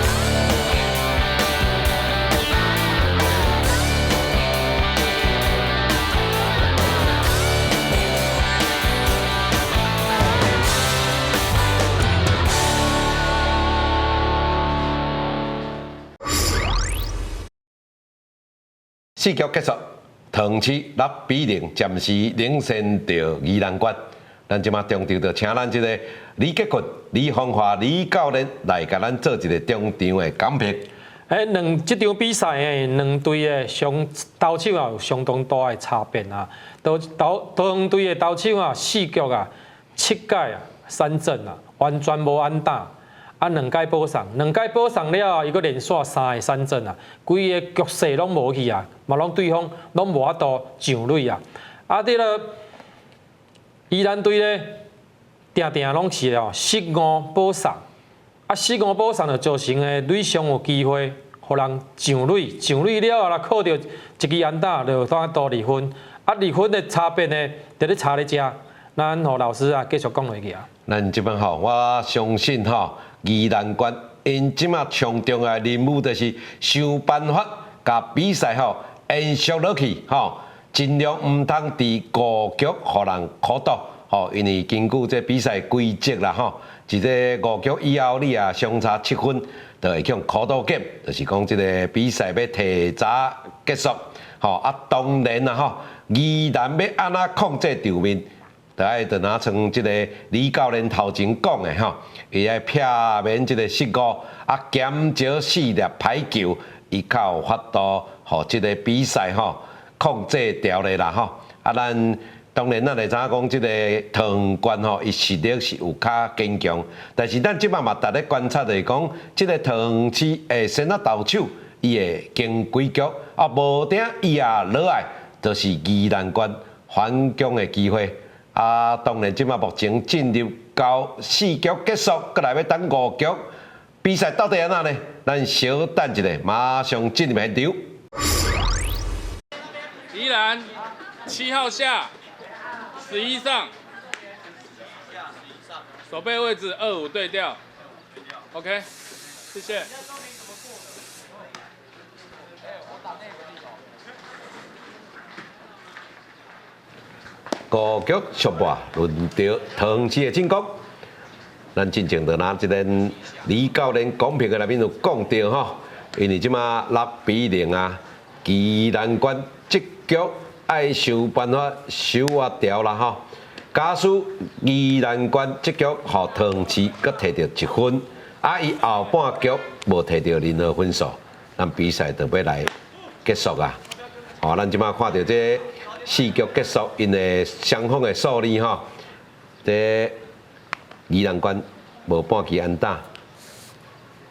四局結束，桃園市6比0暫時領先著宜蘭縣。咱這馬中場就請咱這个李杰坤、李芳華、李教練來共咱做一个中場的講評。欸，兩這場比賽的兩隊的相投手啊有相當大的差別啊。桃園隊的投手啊，四局啊，七改啊，三振啊，完全無安打。啊，兩改保送，兩改保送了後，伊閣連續三个三振啊，規个局勢攏無去啊，嘛攏對方攏無法度上壘啊。啊，這个宜蘭隊咧，定定攏是哦失誤保送，啊失誤保送就造成的壘上有機會，予人上壘，上壘了後，若靠著一支安打就當多二分，啊二分的差別呢，就咧差咧遮。咱予老師啊繼續講落去啊。咱這擺吼，我相信吼，宜蘭縣𪜶這馬上重要的任務就是想辦法共比賽吼延續落去吼，盡量毋通佇五局予人苦鬥吼，因為根據這比賽規則啦吼，佇這五局以後你若相差7分，就會去予苦鬥 game，就是講這个比賽欲提早結束吼。啊，當然啦吼，宜蘭欲按怎控制場面？就愛就若像這个李教練頭前講的吼，伊愛避免這个失誤，啊減少四粒歹球，伊較有法度予這个比賽吼控制牢咧啦吼。啊，咱當然咱會知影講這个桃園縣吼，伊實力是有較堅強，但是咱這擺嘛逐咧觀察就是講，這个桃園市的先發投手，伊會經幾局，啊無定伊也落來，就是宜蘭縣反攻的機會。啊，當然，這馬目前進入到四局結束，閣來欲等五局比賽到底按怎呢？咱小等一下，馬上進入現場。宜蘭7號下，11上，守備位置25對調。OK，謝謝。五局束末，輪著桃園市的進攻。咱進前就拿這個李教練講評的內面有講著吼，因為這馬6比0啊，宜蘭縣這局愛想辦法守啊牢啦吼。假使宜蘭縣這局予桃園市閣提著一分，啊，伊後半局無提著任何分數，咱比賽就欲來結束啊！吼，咱這馬看著這四局結束，𪜶的雙方的數字吼，這宜蘭縣無半支安打，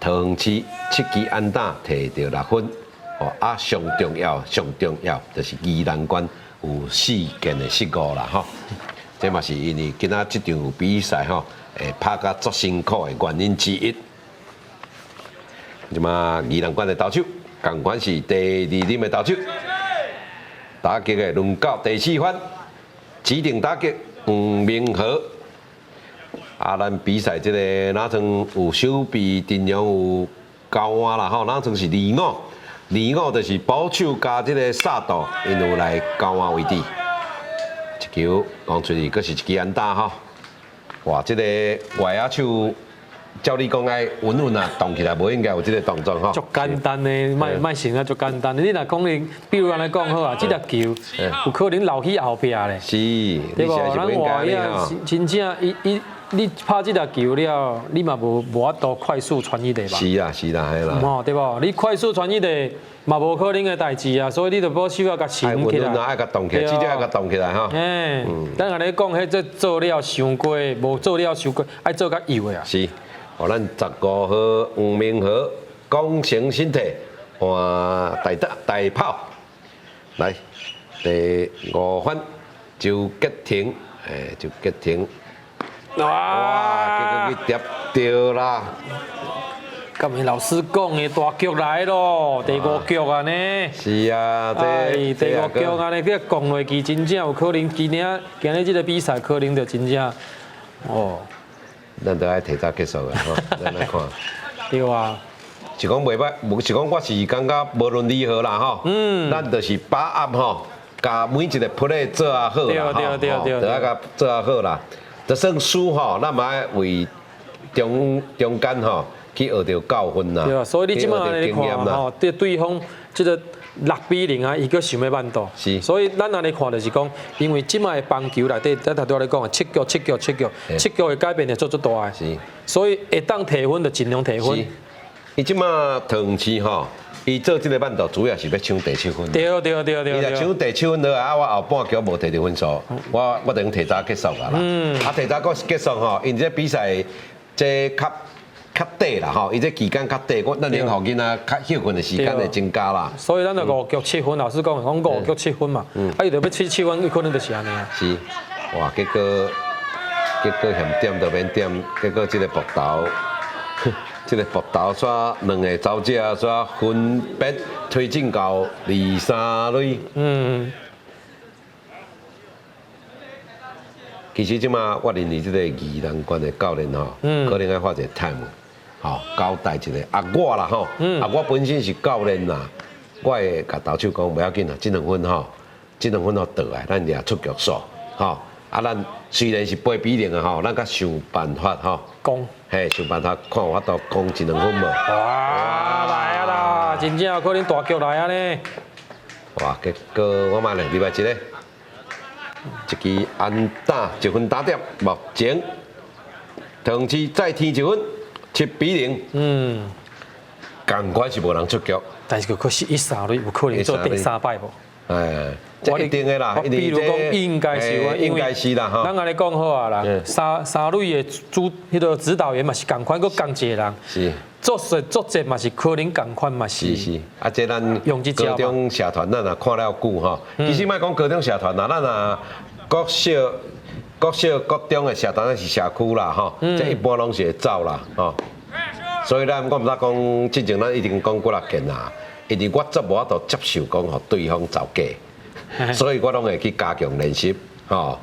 桃園市七支安打提著六分，哦啊，上重要上重要就是宜蘭縣有四件的失誤啦吼，這嘛是因為今仔這場比賽吼會拍甲足辛苦的原因之一。這馬宜蘭縣的投手，仝款是第二任的投手，打擊的輪到第四番，指定打擊黃明和。啊，咱比賽這个哪算有守備陣容有交換啦吼，哪算是二五，二五就是捕手加這个薩豆，𪜶有來交換位置。一球講出去，閣是一支安打吼。哇，這个外野手照理講愛穩穩啊，動起來無應該有這个動作吼。足簡單的，莫莫想啊，足簡單。你若講你，比如按呢講好啊，這粒球有可能留去後壁咧。是，對無？咱外野真正伊伊，你拍這粒球了，你嘛無法度快速傳一壘吧？是啊，是啦，係啦。吼，對無？你快速傳一壘嘛無可能的代誌啊，所以你著捕手啊，共沉起來。愛共動起來，至少愛共動起來吼。嘿，咱按呢講，彼這做了傷過，無做了傷過，愛做較幼的啊。是。予咱15號黃明和功成身退換大打大炮，來第五番周杰廷，哎，周杰廷，哇，結果去疊著啦！敢毋是老師講的大局來咯，第五局啊呢？是啊，這第五局按呢，去講落去，真正有可能今年今日這个比賽可能就真正哦。咱都愛提早結束啊！吼，咱來看。對啊。是講袂歹，無是講我是感覺無論如何啦吼，咱就是把握吼，共每一个 play 做啊好啦，吼，就愛共做啊好啦。就算輸吼，咱嘛愛為中中間吼去學著教訓啦。對啊，所以你這馬來看吼，對對方這个6比0啊，伊閣想欲挽倒。是。所以咱按呢看就是講，因為這馬的棒球內底，咱頭拄仔咧講的七局、七局、七局，七局的改變會做足大的。是。所以會當提分就盡量提分。伊這馬桃園市吼，伊做這个挽倒主要是欲搶第七分。對對對對。伊若搶第七分落來，啊，我後半局無提著分數，我就用提早結束啊啦。啊，提早結束吼，因這比賽這較較短啦吼，伊這期間較短，我咱能予囡仔較歇睏的時間會增加啦。所以咱就五局七分，老師講講五局七分嘛，啊，伊就欲七分，伊可能就是按呢啊。是，哇，結果嫌點就免點，結果這个爆頭，這个爆頭煞兩个走者煞分別推進到二三壘。其實這馬我認為這个宜蘭縣的教練吼，可能愛花一个 time，吼，交代一下。啊，我啦吼，啊，我本身是教練啦，我會共投手講無要緊啦，這兩分吼，這兩分予倒來，咱掠出局數，吼。啊，咱雖然是8比0啊吼，咱閣想辦法吼，攻，嘿，想辦法看有法度攻一兩分無？哇，來啊啦，真正有可能大局來啊呢。哇，結果我嘛來禮拜一个。一支安打一分打點，目前桃園市再添一分，7比0。仝款是無人出局。但是可是一三壘有可能做第三擺無？哎，這一定的啦。比如講應該是，應該是啦。咱按呢講好啊啦，三壘的主彼个指導員嘛是仝款，閣仝一个人。是。作勢作戰嘛是可能仝款嘛是。是是，啊，這咱高中社團咱也看了久吼。其實莫講高中社團啦，咱啊國小、國小、國中的社團咱是社區啦吼，這一般攏是會走啦吼。所以咱我毋知講，進前咱一定講幾若件啦，因為我足無法度接受講予對方走假，所以我攏會去加強練習吼。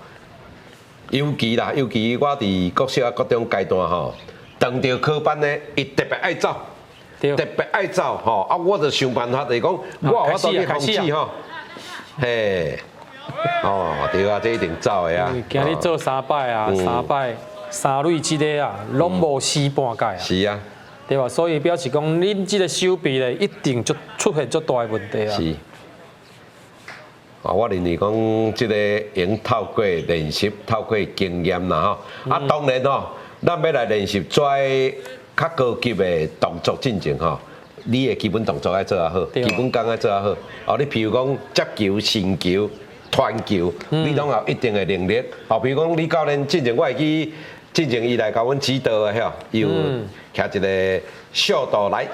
尤其啦，尤其我佇國小啊、國中階段吼，當著科班的，伊特別愛走，特別愛走吼。啊，我就想辦法就是講，我有法度去防止吼。嘿，哦，對啊，這一定走的啊。今日做三擺啊，三擺三壘這个啊，攏無死半改啊。是啊。對吧？所以表示講，恁這个守備咧，一定就出現足大的問題啊。是。啊，我認為講這个用透過練習、透過經驗啦吼。啊，當然吼，咱欲來練習這較高級的動作進前吼，你的基本動作愛做較好，基本功愛做較好。哦，你譬如講接球、伸球、傳球，你攏有一定的能力。哦，比如講李教練進前，我會記進前伊來共阮指導的吼，伊有徛一个速度來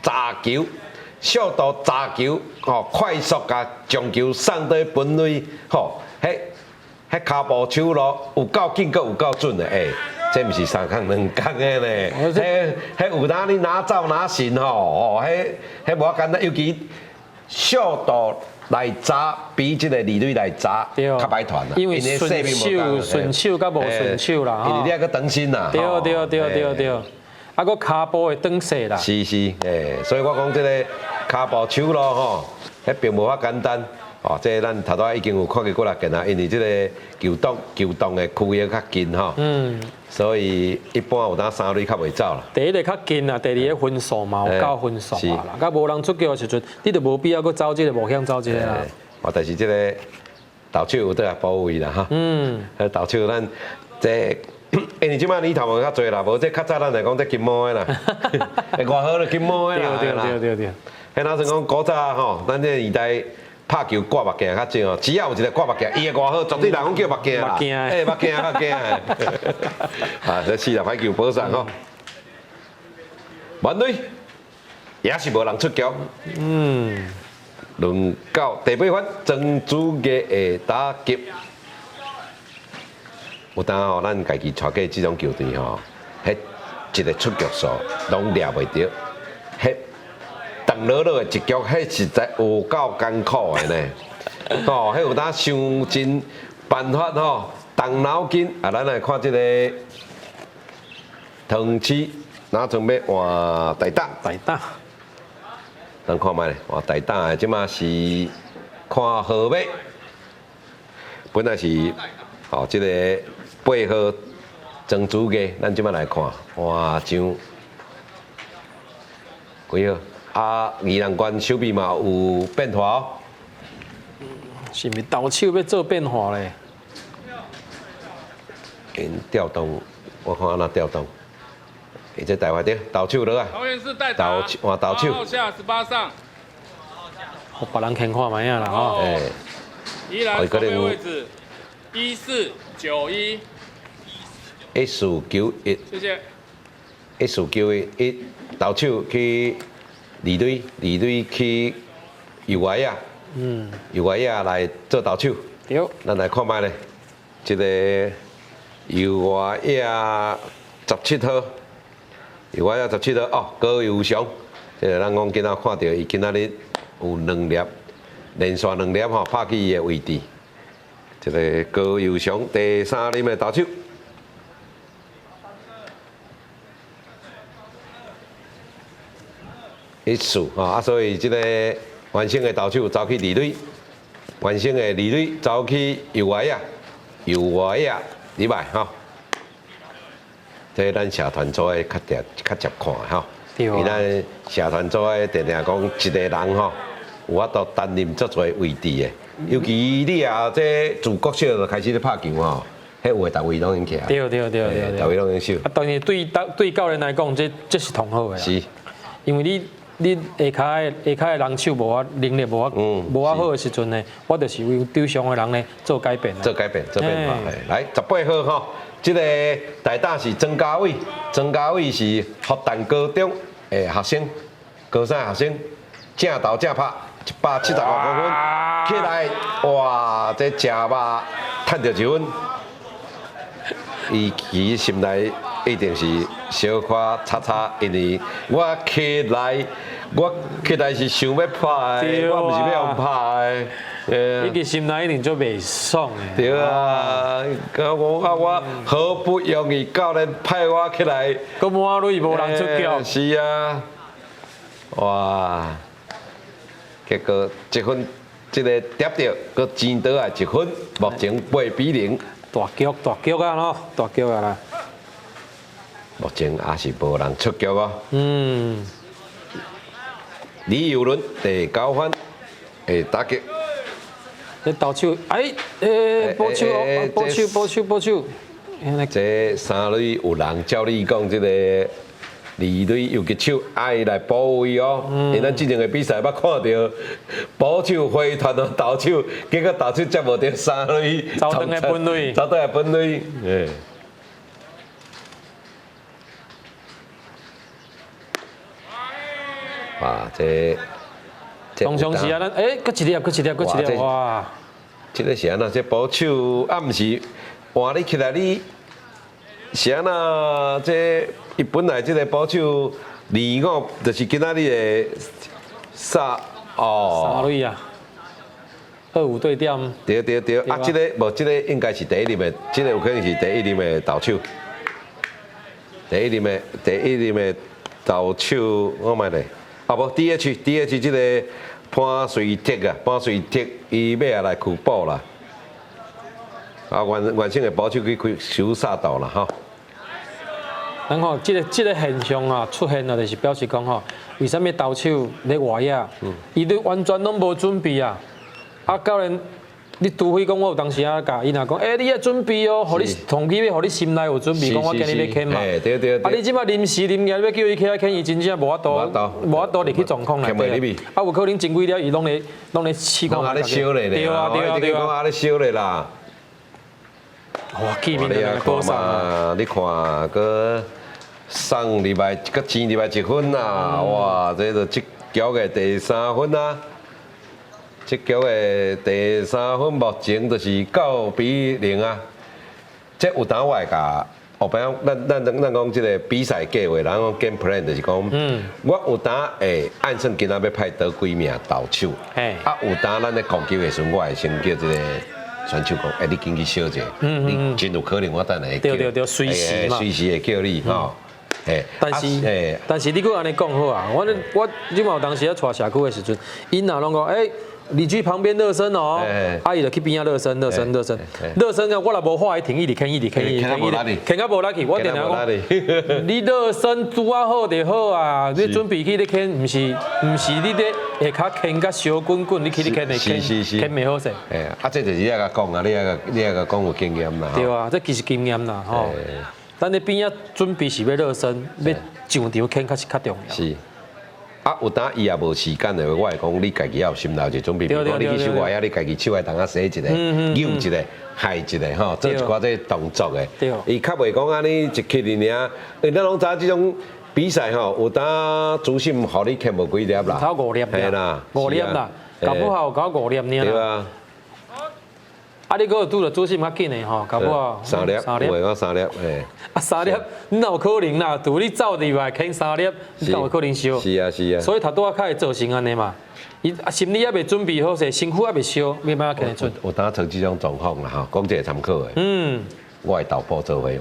砸球，速度砸球，吼，快速共將球送到本壘，吼，彼彼跤步手路有夠緊，閣有夠準的，欸，這毋是三工兩工的呢，彼彼有當你哪走哪行吼，哦，彼彼無簡單，尤其速度來砸比這个二壘來砸較歹傳啦，因為順手順手佮無順手啦，因為你愛閣轉身啦，對對對對對，啊，閣跤步會轉勢啦，是是，欸，所以我講這个跤步手路吼，彼並無遐簡單。哦，這咱頭拄已經有看過幾若遍啊，因為這个球動球動的區域較近吼，所以一般有當三壘較袂走啦。第一个較近啊，第二个分數嘛有夠分數啊啦，佮無人出局的時陣，你就無必要閣走這个冒險走這个啦。哦，但是這个投手有倒來補位啦哈。投手咱這，因為這擺年頭嘛較濟啦，無這較早咱來講這金毛的啦，外號就金毛的啦。對對對對對。彼若算講古早吼，咱這个年代。拍球掛目鏡較少，只要有一个掛目鏡，伊的外號絕對人攏叫目鏡啦。欸，目鏡目鏡。啊，這四十排球保送吼，滿壘也是無人出局。輪到第八番曾祖義的打擊，有當吼，咱家己帶過這種球隊吼，彼一个出局數攏掠袂著，彼長落落的一局，彼實在有夠艱苦的呢。吼，彼有當想盡辦法吼，動腦筋啊！咱來看這个桃園市，若準備換代打？代打。咱看覓咧，換代打的，這馬是看號碼。本來是吼，這个八號曾祖義，咱這馬來看，換上幾號？啊，宜蘭縣守備嘛有變化哦。是毋是投手欲做變化咧？𪜶調動，我看按怎調動。伊這台灣對，投手落來。桃園市代打。換投手。八號下十八上。予別人先看覓仔啦吼。欸。宜蘭守備位置1491。 1491。謝謝。1491，一投手去二壘，二壘去右外野，右外野來做投手。對。咱來看覓咧，這个右外野十七號，右外野十七號哦，高佑祥，這个咱講今仔看著伊今仔日有兩粒，連續兩粒吼拍去伊的位置。這个高佑祥第三輪的投手。一四吼，啊，所以這个原先的投手走去二壘，原先的二壘走去右外野，右外野入來吼。這咱社團組的較定較接看吼，對啊。因為咱社團組的定定講一个人吼，有法度擔任足濟位置的，尤其你啊，這自國小就開始咧拍球吼，彼有的逐位攏用起來。對對對對對。逐位攏用守。啊，當然對對教練來講，這這是上好的啦。是。因為你你下跤的下跤的人手無法能力無法無法好的時陣呢，我就是為場上的人呢做改變。做改變，做變化。來，18號吼，這个代打是曾家偉，曾家偉是復旦高中的學生，高三學生，正投正拍，175公分，起來，哇，這食肉趁著一分，伊其實心內一定是小可擦擦，因為我起來，我起來是想欲拍的，我毋是欲予拍的。伊心內一定足袂爽的。對啊，我啊我好不容易教練派我起來，閣滿壘無人出局。是啊，哇，結果這分這个疊著，閣錢倒來一分，目前8比0。大局大局啊，喏，大局啊啦。目前也是無人出局哦。李友倫第九番會打擊。你投手，哎，欸，保手，保手，保手，保手。這三壘有人，照你講，這個二壘游擊手愛來補位哦。因為咱之前的比賽捌看著捕手回傳予投手，結果投手接無著三壘，走轉來本壘，走轉來本壘。欸。哇，這常常是啊，咱欸，閣一粒，閣一粒，閣一粒，哇！這个是按怎？這捕手啊，毋是換你起來，你是按怎？這伊本來這个捕手二五，就是今仔日的殺哦。三壘啊，二五對點。對對對，啊，這个無，這个應該是第一粒的，這个有可能是第一粒的投手。第一粒的，第一粒的投手，我覓咧。啊無，DH 這个潘瑞哲啊，潘瑞哲伊尾仔來拒捕啦。啊，原原先的捕手去開守殺到啦，吼。咱看這个現象啊，出現了，就是表示講吼，為啥物投手咧外野，伊都完全攏無準備啊。啊，教練，你除非講我有當時啊，共伊若講，欸，你愛準備哦，予你統計欲予你心內有準備，講我今日欲牽嘛。對對。啊，你這擺臨時臨時欲叫伊起來牽，伊真正無法度，無法度入去狀況內底。啊，有可能前幾粒伊攏咧攏咧試看。攏咧燒咧。對啊對啊對啊。攏咧燒咧啦。哇，見面就兩個嘛，你看，閣送入來，閣爭入來一分啊！哇，這就這局的第三分啊！這局的第三分，目前就是9比0啊！這有當我會共後擺咱咱咱講這个比賽計劃，人講 game plan 就是講，我有當會按算今仔欲派佗幾名投手，啊有當咱咧攻擊的時陣，我會先叫這个選手講，欸，你緊去燒者，你真有可能我等下會叫，對對對，隨時嘛，隨時會叫你吼。但是，但是你閣按呢講好啊，我我你嘛有當時咧帶社區的時陣，𪜶若攏講，欸，你去旁邊熱身哦，啊伊就去邊仔熱身，熱身，熱身，熱身啊！我若無喊伊停，伊直牽，伊直牽，伊直牽，伊直牽到無力去。我定定講，你熱身拄仔好就好啊，你準備去咧牽，毋是毋是你咧下跤牽甲燒滾滾，你去咧牽會牽牽袂好勢。欸，啊，這就是你愛共講啊，你愛共你愛共講有經驗啦。對啊，這其實經驗啦，吼。咱咧邊仔準備是欲熱身，欲上場牽，較是較重要。是。啊，有當伊也無時間的話，我會講你家己要有心內有一個準備。比如講，你去守外野，你家己手愛當仔洗一下，扭一下，害一下，吼，做一寡這動作的。伊較袂講按呢一去爾爾，因為咱攏知影這種比賽吼，有當主審予你牽無幾粒啦。頭五粒啦，五粒啦，搞不好搞五粒爾啦。對啊。啊！你閣有拄著主審較緊的吼，搞不好三粒，三粒，有三粒，嘿。啊，三粒，你哪有可能啦？拄你走入來牽三粒，你敢有可能燒？是啊，是啊。所以頭拄仔較會造成按呢嘛。伊啊，心理猶未準備好勢，身軀猶未燒，沒辦法牽會準。有當出這種狀況啦吼，講這個參考的。我會投捕做伙換，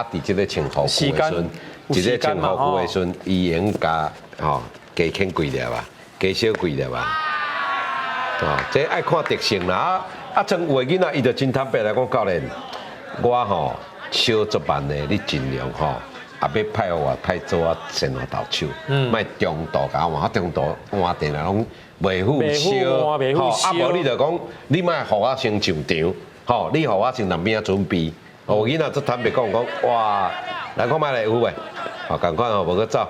啊，佇這個穿護具的時陣，這個穿護具的時陣，伊會用共吼加牽幾粒啊，加燒幾粒啊。哦，這愛看特性啦。啊，像有的囡仔，伊就真坦白來講，教練，我吼燒足慢的，你盡量吼，啊欲派我派做我先換投手，莫中途共我換，中途換電來攏袂赴燒，吼，啊無你就講，你莫予我先上場，吼，你予我先佇邊仔準備。有囡仔足坦白講講，哇，來看覓咧有袂？吼，仝款吼，無閣走。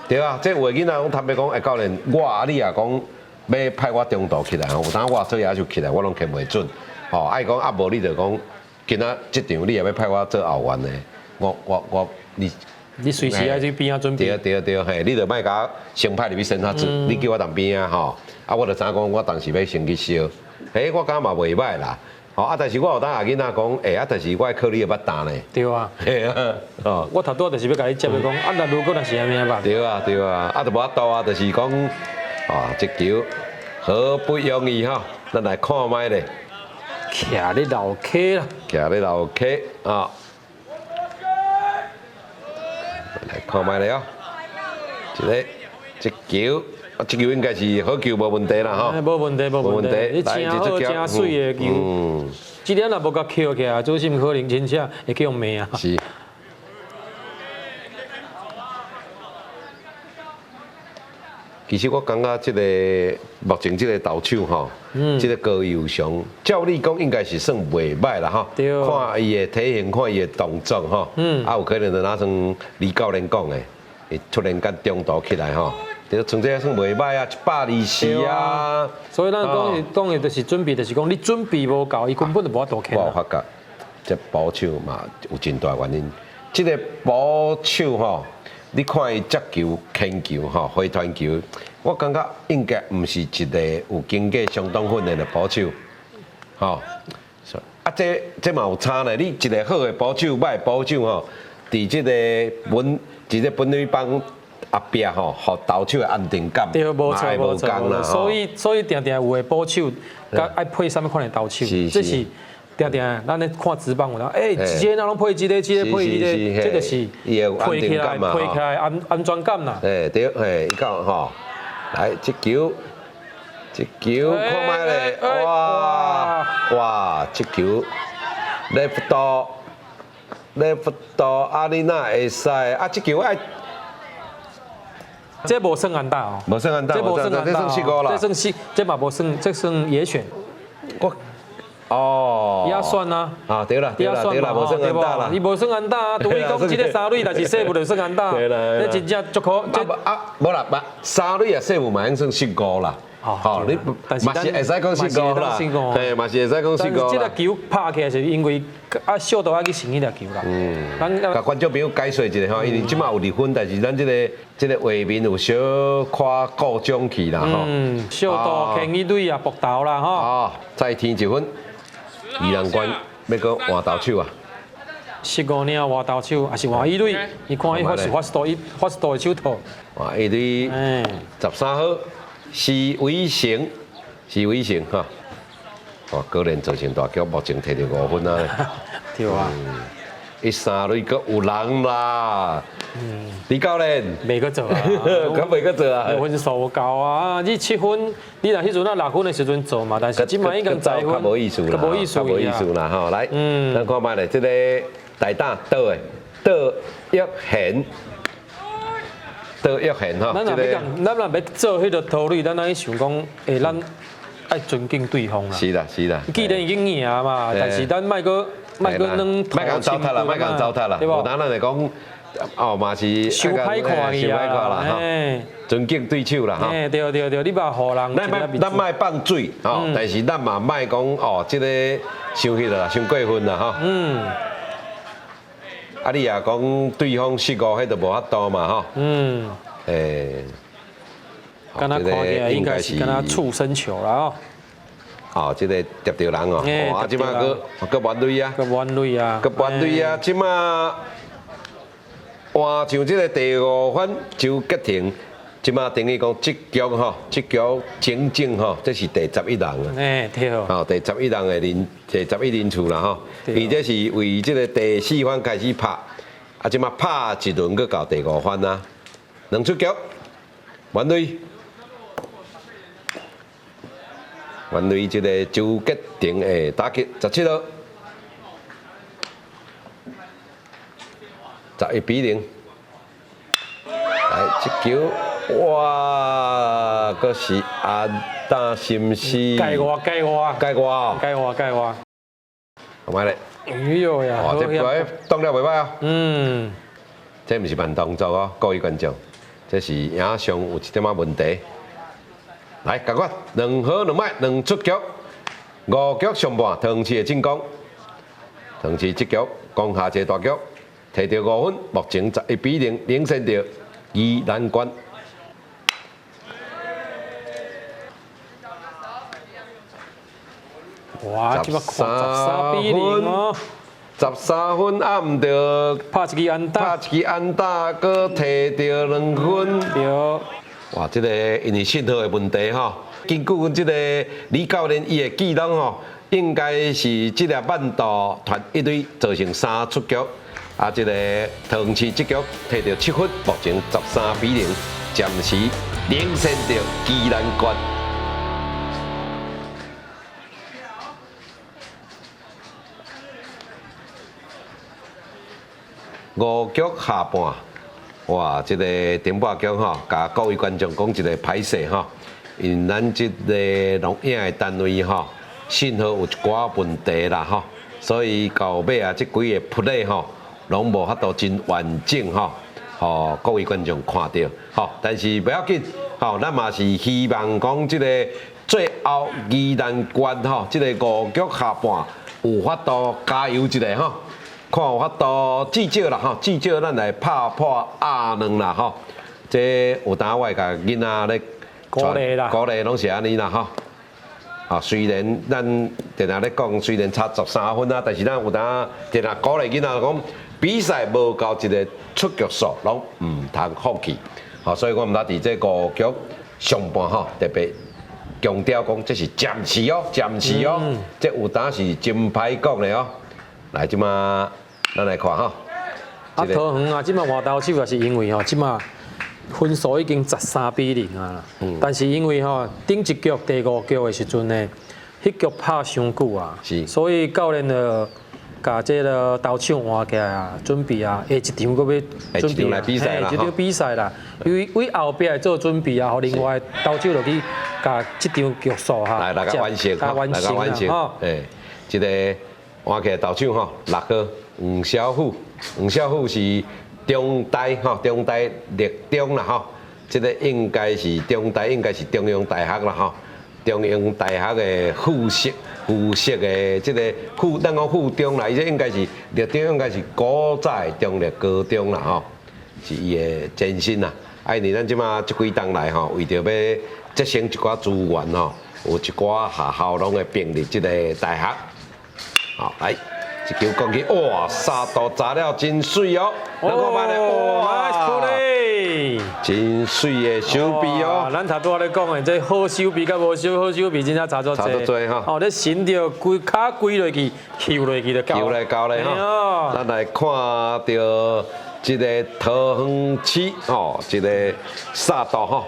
對啊，這有的囡仔攏坦白講，欸，教練，我啊你若講。欲派我中途起來，有當我做野手起來，我攏牽袂準。吼，愛講啊，無你就講，今仔這場你若欲派我做後援的，我我我你你隨時愛去邊仔準備。對對對，嘿，你就莫共我先派入去先發制，你叫我佇邊仔吼，啊，我就知影講，我當時欲先去燒，欸，我感覺嘛袂䆀啦，吼啊，但是我有當也囡仔講，欸，啊，但是我愛靠你的腹擔呢。對啊。嘿啊，哦。我頭拄仔就是欲共你接的講，啊，若如果若是按呢吧。對啊對啊，啊，就無法度啊，就是講。啊，這球好不容易哈，咱來看覓咧。徛咧樓溪啦。徛咧樓溪啊！來看覓咧哦，這個這球，這球應該是好球，無問題啦吼。無問題，無問題。你誠好誠媠的球，這粒若無共抾起來，主審可能真正會去予罵啊。是。其實我感覺這個目前這個投手吼，這個高祐翔，照理講應該是算袂䆀啦吼。看伊的體型，看伊的動作吼，啊有可能就若像李教練講的，會突然間中途起來吼，就像這算袂䆀啊，124啊。所以咱講講的就是準備，就是講你準備無夠，伊根本就無法度起。我有發覺，這捕手嘛有真大原因。這個捕手吼，你看伊接球、牽球、吼回傳球，我感覺應該毋是一個有經過相當訓練的捕手，吼。啊，這這嘛有差呢。你一個好的捕手，䆀的捕手吼，佇這個本，佇這本壘板後壁吼，予投手的安定感，對，無錯無錯。所以所以定定有的捕手，佮愛配啥物款的投手，這是。定定，咱咧看職棒有當，欸，一個人攏配這個，這個配彼個，這就是配起來，配起來安安全感啦。欸，對，欸，伊講吼，來，這球，這球看覓咧，哇哇，這球，left left，啊你哪會使？啊，這球愛，這無算安打哦，無算安打，這無算安打，這算失誤啦，這算失，這嘛無算，這算野選。我。哦，也算啊，啊對啦，對啦，對啦，無算安打啦，伊無算安打啊，除非講這个三壘，但是失誤就算安打，這真正足可。啊，無啦，三壘也失誤嘛，應算失誤啦。吼，你嘛是會使講失誤啦，嘿，嘛是會使講失誤啦。這個球拍起來是因為啊，小杜愛去成彼粒球啦。嗯，共觀眾朋友解說一下吼，因為這馬有離婚，但是咱這个這个畫面有小可故障去啦吼。嗯，小杜牽一壘啊，爆頭啦吼。哦，再添一分。宜蘭縣欲閣換投手啊？失誤爾換投手，抑是換一壘？伊看伊發是發度，伊發度的手套。換一壘，13號，施偉成，施偉成哈。哇，果然造成大局，目前摕著5分啊。對啊。伊三壘閣有人啦。李教練。袂閣做啊。閣袂閣做啊。分數無夠啊！你7分，你若彼陣啊6分的時陣做嘛，但是這擺已經十分，較無意思啦，較無意思啦吼。來，咱看覓咧，這個大膽倒的倒玉賢，倒玉賢吼。咱若欲共，咱若欲做彼个道理，咱愛想講，欸，咱愛尊敬對方啦。是啦，是啦。既然已經贏嘛，但是咱莫閣莫閣軟莫共糟蹋啦，莫共糟蹋啦。對無？有當咱來講。哦，嘛是，傷歹看去啊，啦，尊敬對手啦，吼。對對對，你別予人。咱莫咱莫放水，吼，但是咱嘛莫講哦，這個傷彼啦，傷過分啦，吼。啊，你也講對方失誤，彼就無法度嘛，吼。欸。敢若看起來應該是敢若觸身球啦，哦。哦，這個疊著人哦，啊，這馬閣閣滿壘啊。閣滿壘啊。閣滿壘啊，這馬。換上這個第五番周杰廷，這馬等於講這局吼，這局整整吼，這是第11人啊。欸，對。吼，第11人的人，第11人次啦吼。伊這是為這個第四番開始拍，啊，這馬拍一輪，閣到第五番啊。兩出局，滿壘，滿壘這個周杰廷的打擊17號。11比0，來這球，哇，閣是安打是毋是？界外界外，界外，界外界外。好來，哎呦呀！哇，這球擋了袂歹哦。這毋是慢動作哦，各位觀眾，這是影像有一點仔問題。來，解決兩好兩歹兩出局，五局上半，桃園市的進攻，桃園市這局攻下一個大局。摕著5分，目前11比0領先著宜蘭縣。哇，這擺看13比0哦。13分啊，毋著拍一支安打，拍一支安打，閣摕著2分。對。哇，這個因為信號的問題吼，根據阮這個李教練伊的記錄吼，應該是這粒慢投傳一壘造成三出局。啊，這個桃園市這局摕著7分，目前13比0，暫時領先著宜蘭縣。五局下半，哇！這個頂半局吼，共各位觀眾講一個歹勢吼，因咱這個錄影的單位吼，信號有一寡問題啦吼，所以到尾啊，這幾個 play 吼，攏無法度真完整吼，予各位觀眾看著吼。但是不要緊，吼，咱嘛是希望講這個最後宜蘭縣吼，這個五局下半有法度加油一下吼。看有法度至少啦吼，至少咱來拍破亞兩啦吼。這有當我會共囡仔咧鼓勵啦，鼓勵攏是按呢啦吼。啊，雖然咱定定咧講，雖然差13分啊，但是咱有當定定鼓勵囡仔講，比賽無到一個出局數，攏毋通放棄。好，所以我毋捌佇這五局上半吼，特別強調講，這是暫時哦，暫時哦，這有當是真歹講的哦。來，這馬咱來看吼。啊，桃園啊，這馬換投手也是因為吼，這馬分數已經13比0啊。但是因為吼，頂一局第五局的時陣呢，彼局拍傷久啊，所以教練就共這個投手換起來啊，準備啊，下一場閣欲準備來比賽啦，一場比賽啦，因為為後壁做準備啊，予另外投手落去共這場局數哈，來來共完成，來共完成，欸，這個。換起來投手吼，六號黃小虎，黃小虎是中大吼，中大壢中啦吼，這個應該是中大，應該是中央大學啦吼，中央大學的附設附設的這個附，咱講附中啦，伊這應該是壢中，應該是古早的中壢高中啦吼，是伊的前身啦。啊，因為咱這馬這幾冬來吼，為著欲節省一寡資源吼，有一寡學校攏會併入這個大學。好，來，一球過去，哇，三度砸了真媠哦，咱看覓咧，哇，真媠的守備哦。咱頭拄仔咧講的，這好守備佮無守好守備，真正差足濟。差足濟吼。哦，你神著規跤規落去，抾落去就夠。抾來夠咧吼。咱來看著這個桃園市吼，這個三度吼，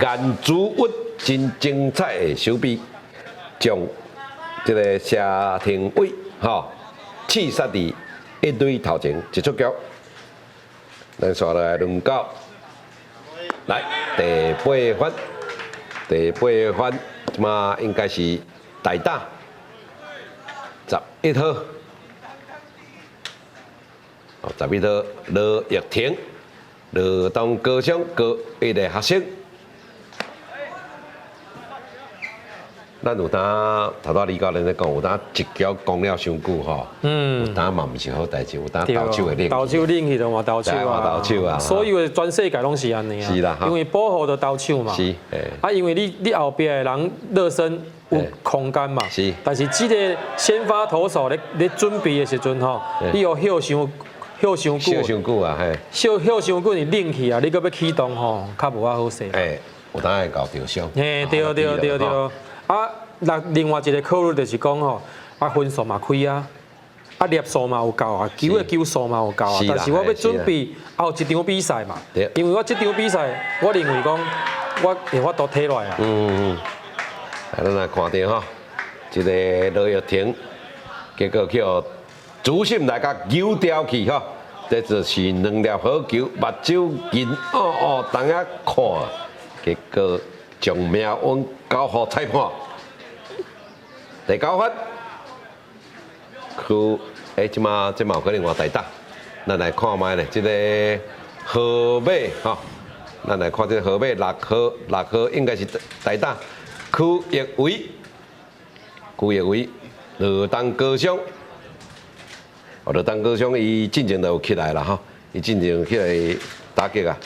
顏祖玉真精彩的守備，將這個謝廷偉。吼，刺殺佇一壘頭前一出局，咱紲來輪到來第八番，第八番這馬應該是代打11號，哦，11號羅玉婷，羅東高中高一的學生。咱有當頭拄李教練咧講，有當一局講了傷久吼，有當嘛毋是好代誌，有當投手會冷，投手冷去就換投手啊，換投手啊，所有的全世界攏是按呢啊，是啦，因為保護著投手嘛，是，啊，因為你後壁的人熱身有空間嘛，是，但是這個先發投手咧咧準備的時陣吼，你予歇傷歇傷久，歇傷久啊，嘿，歇歇傷久你冷去啊，你閣欲啟動吼，較無遐好勢，欸，有當會搞著傷，嘿，對對對對。啊，那另外一個考慮就是講吼，啊分數嘛開啊，啊粒數嘛有夠啊，球的球數嘛有夠啊，但是我欲準備後一場比賽嘛，因為我這場比賽，我認為講我會法度體落來啊。嗯嗯，來咱來看著吼，這個羅玉婷，結果去予主審來共揪掉去吼，這就是兩粒好球，目睭銀烏烏當遐看，結果將命運交予裁判。第九分，區欸，這馬這馬有可能換代打，咱來看覓咧，這個號碼吼，咱來看這個號碼六號，六號應該是代打區奕維，區奕維，羅東高中，哦，羅東高中伊進前就有起來啦吼，伊進前起來打擊啊。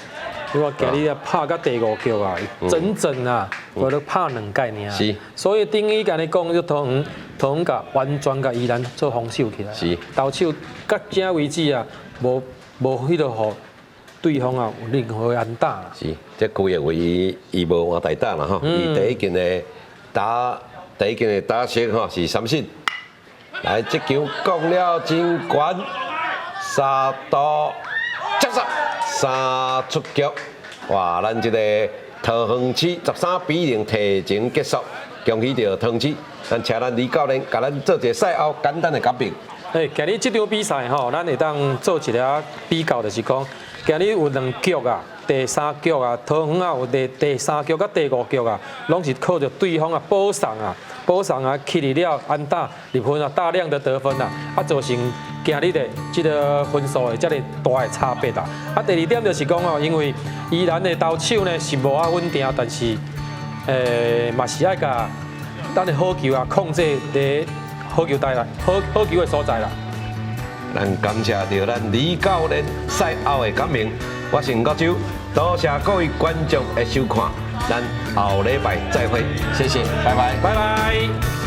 我今日啊拍到第五局啊，整整啊，我都拍兩屆爾。是。所以等於共你講，就桃園桃園共完全共宜蘭做防守起來。是。投手到這為止啊，無無彼個予對方啊有任何安打。是，這區奕維伊無換代打啦吼，伊第一間的打第一間的打席吼是三振。來，這球降了真懸，三度接殺三出局。哇！咱這個桃園市13比0提前結束，恭喜著桃園市。咱請咱李教練共咱做一个賽後簡單的講評。欸，今日這場比賽吼，咱會當做一个比較，就是講，今日有兩局啊，第三局啊，桃園啊有第三局佮第五局啊，攏是靠著對方啊保送啊，保送啊起入了安打入分啊，大量的得分啊，啊造成今日的這个分數的遮爾大的差別啊。啊，第二點就是講哦，因為宜蘭的投手呢是無遐穩定，但是嘛是愛共咱的好球啊控制佇好球帶啦，好好球的所在啦。咱感謝著咱李教練賽後的講評，我是吳國洲，多謝各位觀眾的收看，咱後禮拜再會，謝謝，拜拜。拜拜。